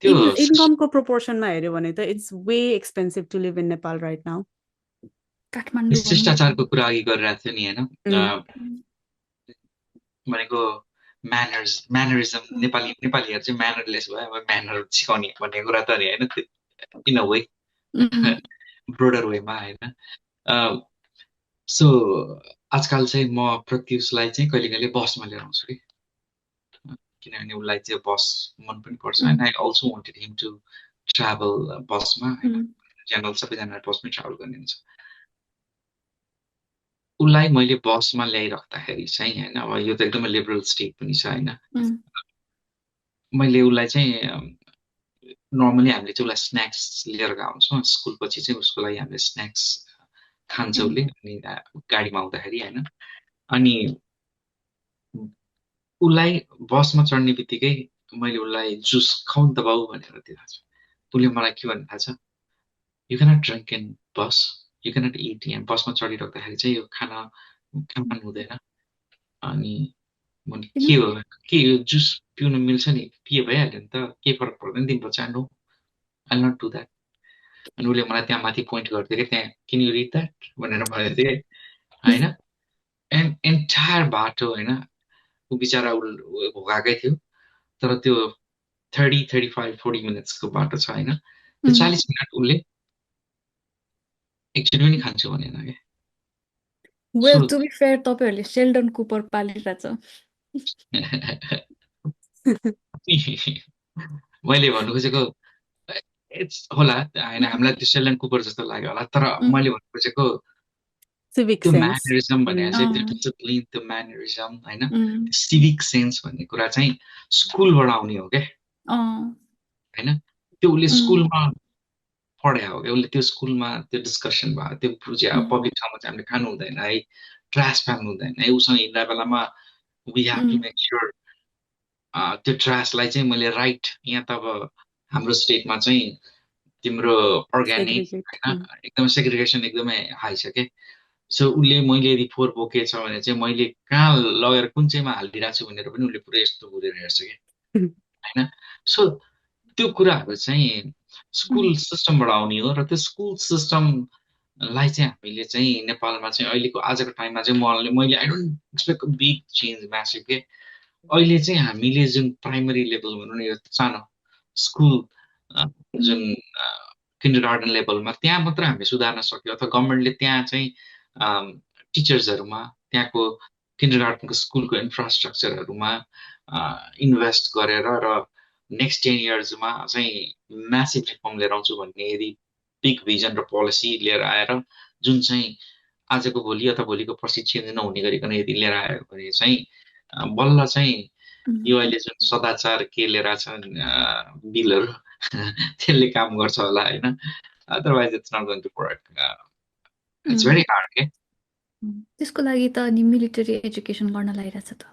[SPEAKER 2] त्यो
[SPEAKER 3] इन्कमको प्रोपोर्सनमा हेऱ्यो भने त it's way expensive to live in Nepal right now.
[SPEAKER 1] Kathmandu भनौँ न।
[SPEAKER 2] शिष्टाचारको कुरा अघि गरिरहेको थियो नि होइन, भनेको म्यानरिजम नेपालीहरू चाहिँ म्यानरलेस भयो, अब म्यानर सिकाउने भन्ने कुरा त नि होइन, इन अ वे ब्रोडर वेमा होइन। सो आजकल चाहिँ म प्रत्युषलाई चाहिँ कहिले कहिले बसमा लिएर आउँछु कि, किनभने उसलाई चाहिँ बस मन पनि पर्छ। And I also wanted him to travel बसमा होइन, जेनरल सबैजना बसमै ट्राभल गर्ने हुन्छ। उसलाई मैले बसमा ल्याइराख्दाखेरि चाहिँ होइन, अब यो त एकदमै लिबरल स्टेट पनि छ होइन, मैले उसलाई चाहिँ नर्मली हामीले चाहिँ उसलाई स्न्याक्स लिएर आउँछौँ, स्कुल पछि चाहिँ उसको लागि हामीले स्न्याक्स खान्छ उसले, अनि गाडीमा आउँदाखेरि होइन। अनि उसलाई बसमा चढ्ने बित्तिकै मैले उसलाई जुस खाउँ त बाउ भनेर दिएको छु। उसले मलाई के भन्नु थाहा छ, you cannot drink in bus, you cannot it, यहाँ बसमा चढिराख्दाखेरि चाहिँ यो खाना खानु हुँदैन। अनि के हो, के यो जुस पिउनु मिल्छ नि, पिए भइहाल्यो नि त, के फरक पर्दैन तिमी बच्चा, no I not do that. अनि उसले मलाई त्यहाँ माथि पोइन्ट गर्थ्यो कि त्यहाँ किन यु रिड द्याट भनेर भनेको थिएँ होइन। एन्ड एन्टायर बाटो होइन, ऊ बिचरा भोगाएकै थियो, तर त्यो 35-40 मिनट्सको बाटो छ होइन, त्यो 40 मिनट उसले एकचोटि पनि खान्छु भनेन क्या।
[SPEAKER 1] वेल टु बी फेयर तपाईँहरूले सेल्डन कुपर पालिरहेछ।
[SPEAKER 2] मैले भन्नु खोजेको इट्स होला होइन, हामीलाई त्यो सेल्डन कुपर जस्तो लाग्यो होला, तर मैले भन्नु खोजेको
[SPEAKER 3] सिभिक
[SPEAKER 2] त्यो
[SPEAKER 3] सेन्स,
[SPEAKER 2] म्यानरिजम भने चाहिँ त्यो डिसिप्लिन, त्यो म्यानरिजम होइन, त्यो सिभिक सेन्स भन्ने कुरा चाहिँ स्कुलबाट आउने हो क्या होइन। त्यो उसले स्कुलमा पढायो हो क्या, उसले त्यो स्कुलमा त्यो डिस्कसन भयो, त्यो बुझ्यो। पब्लिक ठाउँमा चाहिँ हामीले खानु हुँदैन है, ट्रास फ्याल्नु हुँदैन है, उसँग हिँड्दा बेलामा we have to make sure त्यो ट्रासलाई चाहिँ मैले राइट, यहाँ त अब हाम्रो स्टेटमा चाहिँ तिम्रो अर्ग्यानिक होइन एकदमै सेग्रिगेसन एकदमै हाई छ क्या। सो उसले मैले यदि फोहोर बोकेछ भने चाहिँ मैले कहाँ लगेर कुन चाहिँमा हालिदिरहेको छु भनेर पनि उसले पुरै यस्तो बुझेर हेर्छ क्या होइन। सो त्यो कुराहरू चाहिँ स्कुल सिस्टमबाट आउने हो, र त्यो स्कुल सिस्टमलाई चाहिँ हामीले चाहिँ नेपालमा चाहिँ अहिलेको आजको टाइममा चाहिँ मैले I don't expect big change massive के। अहिले चाहिँ हामीले जुन प्राइमरी लेभल भनौँ न, यो सानो स्कुल जुन किन्डरगार्टन लेभलमा, त्यहाँ मात्र हामीले सुधार्न सक्यो, अथवा गभर्मेन्टले त्यहाँ चाहिँ टिचर्सहरूमा, त्यहाँको किन्डरगार्टनको स्कुलको इन्फ्रास्ट्रक्चरहरूमा इन्भेस्ट गरेर र नेक्स्ट 10 इयर्समा चाहिँ म्यासिभ रिफर्म लिएर आउँछु भन्ने यदि बिग भिजन र पोलिसी लिएर आएर जुन चाहिँ आजको भोलि अथवा भोलिको पर्सि चेन्ज नहुने गरिकन यदि लिएर आयो भने चाहिँ बल्ल चाहिँ यो अहिले जुन सदाचार के लिएर छ बिलहरू त्यसले काम गर्छ होला होइन। Otherwise it's not going to work, it's very hard के।
[SPEAKER 1] त्यसको लागि त अनि मिलिटरी एजुकेसन गर्न लागिरहेछ त।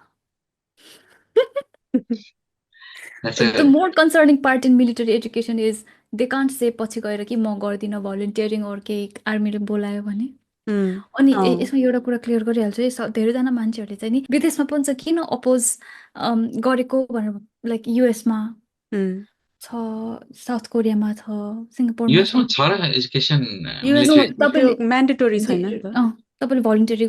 [SPEAKER 1] The more concerning part in military education is they can't say पछि गएर कि म गर्दिनँ भलन्टियरिङ अर केही आर्मीले बोलायो भने। अनि यसमा एउटा कुरा क्लियर गरिहाल्छु है, धेरैजना मान्छेहरूले चाहिँ नि विदेशमा पनि छ किन अपोज गरेको भनेर, लाइक युएसमा छ, साउथ कोरियामा छ, सिङ्गापुरमा
[SPEAKER 2] छ र एजुकेसन
[SPEAKER 3] म्यान्डेटोरी छैन नि त।
[SPEAKER 1] तपाईँले भलन्टियरी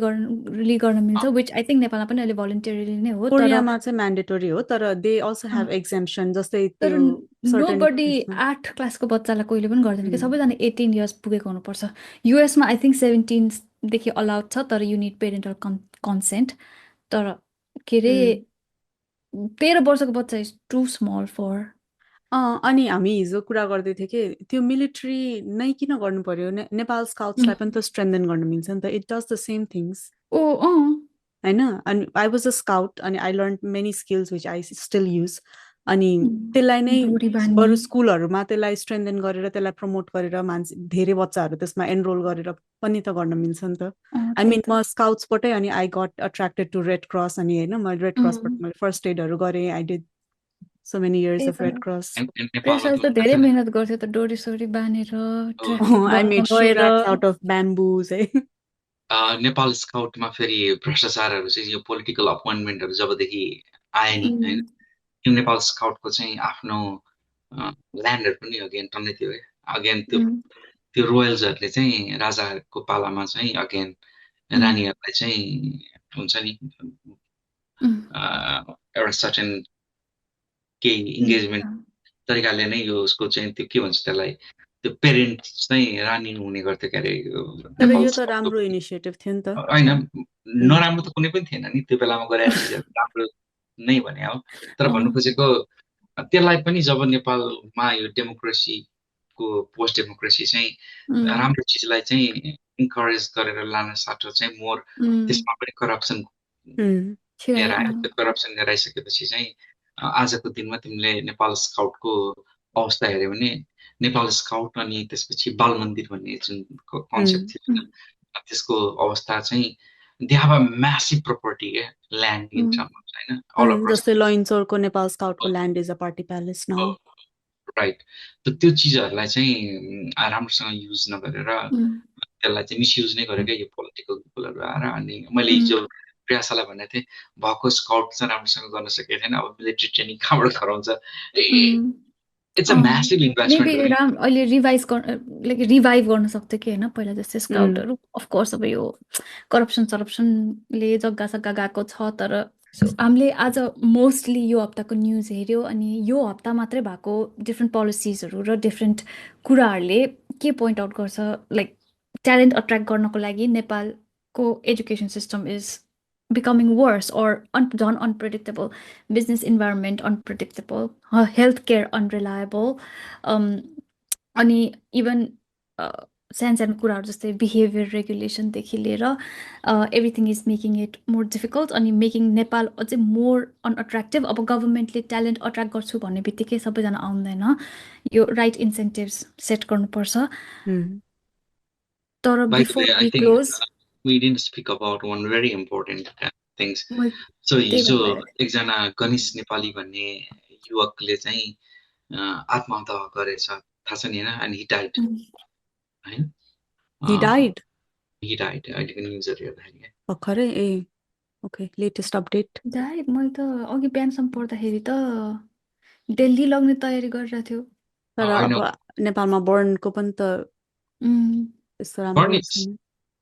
[SPEAKER 1] गर्न मिल्छ, विच आई थिङ्क नेपालमा पनि अहिले भलन्टियरी नै हो।
[SPEAKER 3] कोरियामा चाहिँ म्यान्डेटोरी हो, तर दे अल्सो हेभ एक्जम्पसन, जस्तै
[SPEAKER 1] तर नोबडी 8 क्लासको बच्चालाई कोहीले पनि गर्दैन कि, सबैजना 18 इयर्स पुगेको हुनुपर्छ। युएसमा आई थिङ्क 17 देखि अलाउड छ, तर यु निड पेरेन्टल कन्सेन्ट। तर के अरे 13 वर्षको बच्चा इज टु स्मल फर
[SPEAKER 3] अनि हामी हिजो कुरा गर्दै थियौँ कि त्यो मिलिट्री नै किन गर्नु पर्यो नेपाल स्काउट्सलाई पनि त स्ट्रेन्थन गर्न मिल्छ नि त it does the same things
[SPEAKER 1] ओ
[SPEAKER 3] होइन अनि आई वाज अ स्काउट अनि I learn many skills which I still use अनि त्यसलाई नै
[SPEAKER 1] डोरी बानी
[SPEAKER 3] बरु स्कुलहरूमा त्यसलाई स्ट्रेन्थन गरेर त्यसलाई प्रमोट गरेर मान्छे धेरै बच्चाहरू त्यसमा एनरोल गरेर पनि त गर्न मिल्छ नि त आई
[SPEAKER 1] त्यही
[SPEAKER 3] मिन
[SPEAKER 1] त
[SPEAKER 3] म स्काउट्सबाटै अनि I got attracted to Red Cross अनि होइन मैले रेड क्रसबाट मैले फर्स्ट एडहरू गरेँ I did so many years
[SPEAKER 1] त्यही
[SPEAKER 3] of
[SPEAKER 1] त
[SPEAKER 3] Red Cross.
[SPEAKER 1] त्यसलाई त धेरै मेहनत गर्थ्यो त डोरी सोरी बानेर ट्राफिक
[SPEAKER 3] I made shoe
[SPEAKER 1] गएर
[SPEAKER 3] racks out of bamboos.
[SPEAKER 2] Nepal स्काउटमा फेरि भ्रष्टाचारहरू चाहिँ यो पोलिटिकल अपोइन्टमेन्टहरू जबदेखि आए नि होइन यो नेपाल स्काउटको चाहिँ आफ्नो ल्यान्डहरू पनि अगेन टन्नै थियो है अगेन त्यो रोयल्सहरूले चाहिँ राजाको पालामा चाहिँ अगेन रानीहरूलाई चाहिँ हुन्छ नि एउटा सर्टेन केही इङ्गेजमेन्ट तरिकाले नै यो उसको चाहिँ त्यो के भन्छ त्यसलाई त्यो पेरेन्ट चाहिँ रानी हुने गर्थ्यो क्या अरे
[SPEAKER 3] तर यो त राम्रो इनिसिएटिभ थियो नि त
[SPEAKER 2] होइन नराम्रो त कुनै पनि थिएन नि त्यो बेलामा गरेका चिजहरू राम्रो नै भने हो तर भन्नु खोजेको त्यसलाई पनि जब नेपालमा यो डेमोक्रेसीको पोस्ट डेमोक्रेसी चाहिँ राम्रो चिजलाई चाहिँ इन्करेज गरेर लान साटो चाहिँ मोर त्यसमा पनि करप्सन लिएर आयो त्यो करप्सन लिएर आइसकेपछि चाहिँ आजको दिनमा तिमीले नेपाल स्काउटको अवस्था हेऱ्यो भने नेपाल स्काउट अनि त्यसपछि बाल मन्दिर भन्ने जुन कन्सेप्ट थियो त्यसको अवस्था चाहिँ they have a massive property क्या ल्यान्ड इन टर्म्स होइन
[SPEAKER 3] जस्तै लैनचौरको नेपाल स्काउटको land is a party palace now
[SPEAKER 2] right त्यो चिजहरूलाई चाहिँ राम्रोसँग युज नगरेर त्यसलाई चाहिँ मिसयुज नै गरेर यो पोलिटिकल पिपलहरू आएर अनि मैले हिजो प्रियासालाई भनेको थिएँ भएको स्काउट चाहिँ राम्रोसँग गर्न सकेको थिएन अब मिलिट्री ट्रेनिङ कहाँबाट गराउँछ इट्स अ म्यासिभ इन्भेस्टमेन्ट
[SPEAKER 1] अहिले रिभाइभ गर्न सक्थ्यो कि होइन पहिला जस्तै स्काउटहरू अफकोर्स अब यो करप्सनले जग्गा सग्गा गएको छ तर हामीले आज मोस्टली यो हप्ताको न्युज हेऱ्यो अनि यो हप्ता मात्रै भएको डिफ्रेन्ट पोलिसिजहरू र डिफ्रेन्ट कुराहरूले के पोइन्ट आउट गर्छ लाइक ट्यालेन्ट अट्र्याक्ट गर्नको लागि नेपालको education system is becoming worse or झन् unpredictable, business environment unpredictable, healthcare unreliable, अनि इभन सानो कुराहरू जस्तै बिहेभियर रेगुलेसनदेखि लिएर everything is making it more difficult अनि मेकिङ नेपाल अझै मोर अनअट्र्याक्टिभ अब गभर्मेन्टले ट्यालेन्ट अट्र्याक्ट गर्छु भन्ने बित्तिकै सबैजना आउँदैन यो राइट इन्सेन्टिभ्स सेट गर्नुपर्छ तर before we close
[SPEAKER 2] we didn't speak about one very important things. So हिजो एकजना गणेश नेपाली भन्ने युवकले चाहिँ आत्महत्या गरेछ थाहा छ नि हैन and he died हैन
[SPEAKER 3] he died
[SPEAKER 2] अहिलेको न्युजहरू हेर्दाखेरि
[SPEAKER 3] भर्खरै ओके लेटेस्ट अपडेट
[SPEAKER 1] डाइड मैले त अघि बिहानसम्म पढ्दाखेरि त दिल्ली लग्ने तयारी गरिरहेको थियो
[SPEAKER 3] तर अब नेपालमा बर्नको पनि त यस्तो राम्रो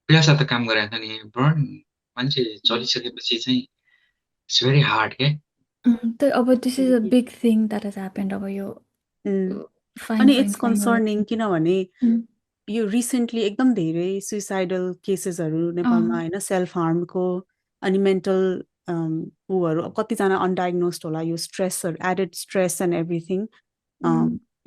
[SPEAKER 2] प्रियासा त काम गरेको छ नि बर्न मान्छे चलिसकेपछि चाहिँ इट्स भेरी हार्ड के
[SPEAKER 1] अब this is a big thing that has happened अब यो
[SPEAKER 3] अनि इट्स कन्सर्निङ किनभने यो रिसेन्टली एकदम धेरै सुइसाइडल केसेसहरू नेपालमा होइन सेल्फ हार्मको अनि मेन्टल ऊहरू अब कतिजना अनडायग्नोस्ड होला यो स्ट्रेसहरू एडेड स्ट्रेस एन्ड एभ्रिथिङ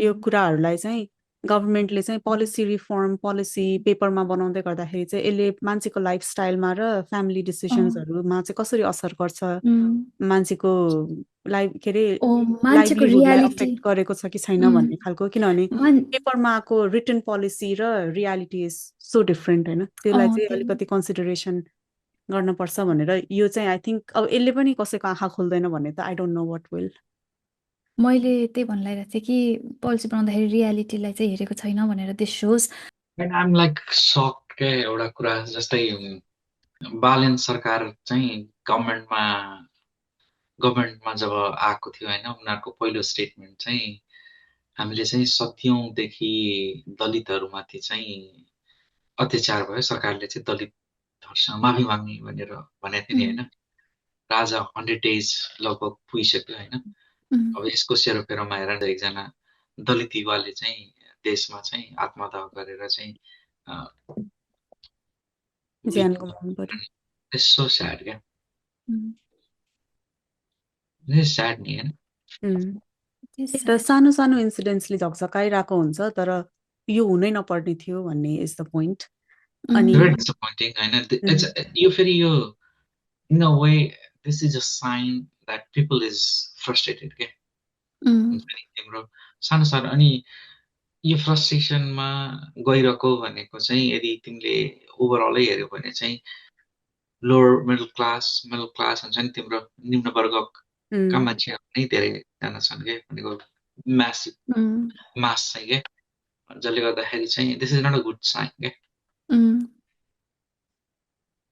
[SPEAKER 3] यो कुराहरूलाई चाहिँ गभर्मेन्टले चाहिँ पोलिसी रिफर्म पोलिसी पेपरमा बनाउँदै गर्दाखेरि चाहिँ यसले मान्छेको लाइफस्टाइलमा र फ्यामिली डिसिजन्सहरूमा चाहिँ कसरी असर गर्छ मान्छेको लाइफ के अरे लाइभलीहुडलाई अफेक्ट गरेको छ कि छैन भन्ने खालको किनभने पेपरमा आएको रिटन पोलिसी र रियालिटी इज सो डिफरेन्ट होइन त्यसलाई चाहिँ अलिकति कन्सिडरेसन गर्नुपर्छ भनेर यो चाहिँ आई थिङ्क अब यसले पनि कसैको आँखा खोल्दैन भन्ने त I don't know what will
[SPEAKER 1] मैले त्यही भन्न लागिरहेको थिएँ कि पोलिसी बनाउँदाखेरि रियालिटीलाई चाहिँ हेरेको छैन भनेर दिस सोज
[SPEAKER 2] आइम लाइक सक के एउटा कुरा जस्तै बालेन सरकार चाहिँ गभर्मेन्टमा जब आएको थियो होइन उनीहरूको पहिलो स्टेटमेन्ट चाहिँ हामीले चाहिँ सत्यौंदेखि दलितहरूमाथि चाहिँ अत्याचार भयो सरकारले चाहिँ दलितहरूसँग माफी माग्ने भनेर भनेको थियो नि होइन राजा 100 days लगभग पुगिसक्यो होइन अब यसको सेरोफेरोमा हेरेर एकजना दलित युवाले चाहिँ देशमा चाहिँ आत्महत्या गरेर चाहिँ
[SPEAKER 3] ज्यान गुमाउनु पर्यो
[SPEAKER 2] सो स्याड क्या स्याड नि होइन
[SPEAKER 1] Yes,
[SPEAKER 3] र
[SPEAKER 1] sir.
[SPEAKER 3] सानो सानो इन्सिडेन्ट्सले झकझकाइरहेको हुन्छ तर यो हुनै नपर्ने थियो भन्ने इज द पोइन्ट अनि
[SPEAKER 2] Very disappointing. होइन it's यो फेरि यो in a way this is a sign that people is frustrated के हुन्छ नि तिम्रो सानो सानो अनि यो फ्रस्ट्रेसनमा गइरहेको भनेको चाहिँ यदि तिमीले ओभरअलै हेऱ्यो भने चाहिँ लोवर मिडल क्लास हुन्छ नि तिम्रो निम्न वर्गका मान्छेहरू नै धेरैजना छन् क्या भनेको म्यासिभ मास चाहिँ क्या जसले गर्दाखेरि चाहिँ this is not a good sign क्या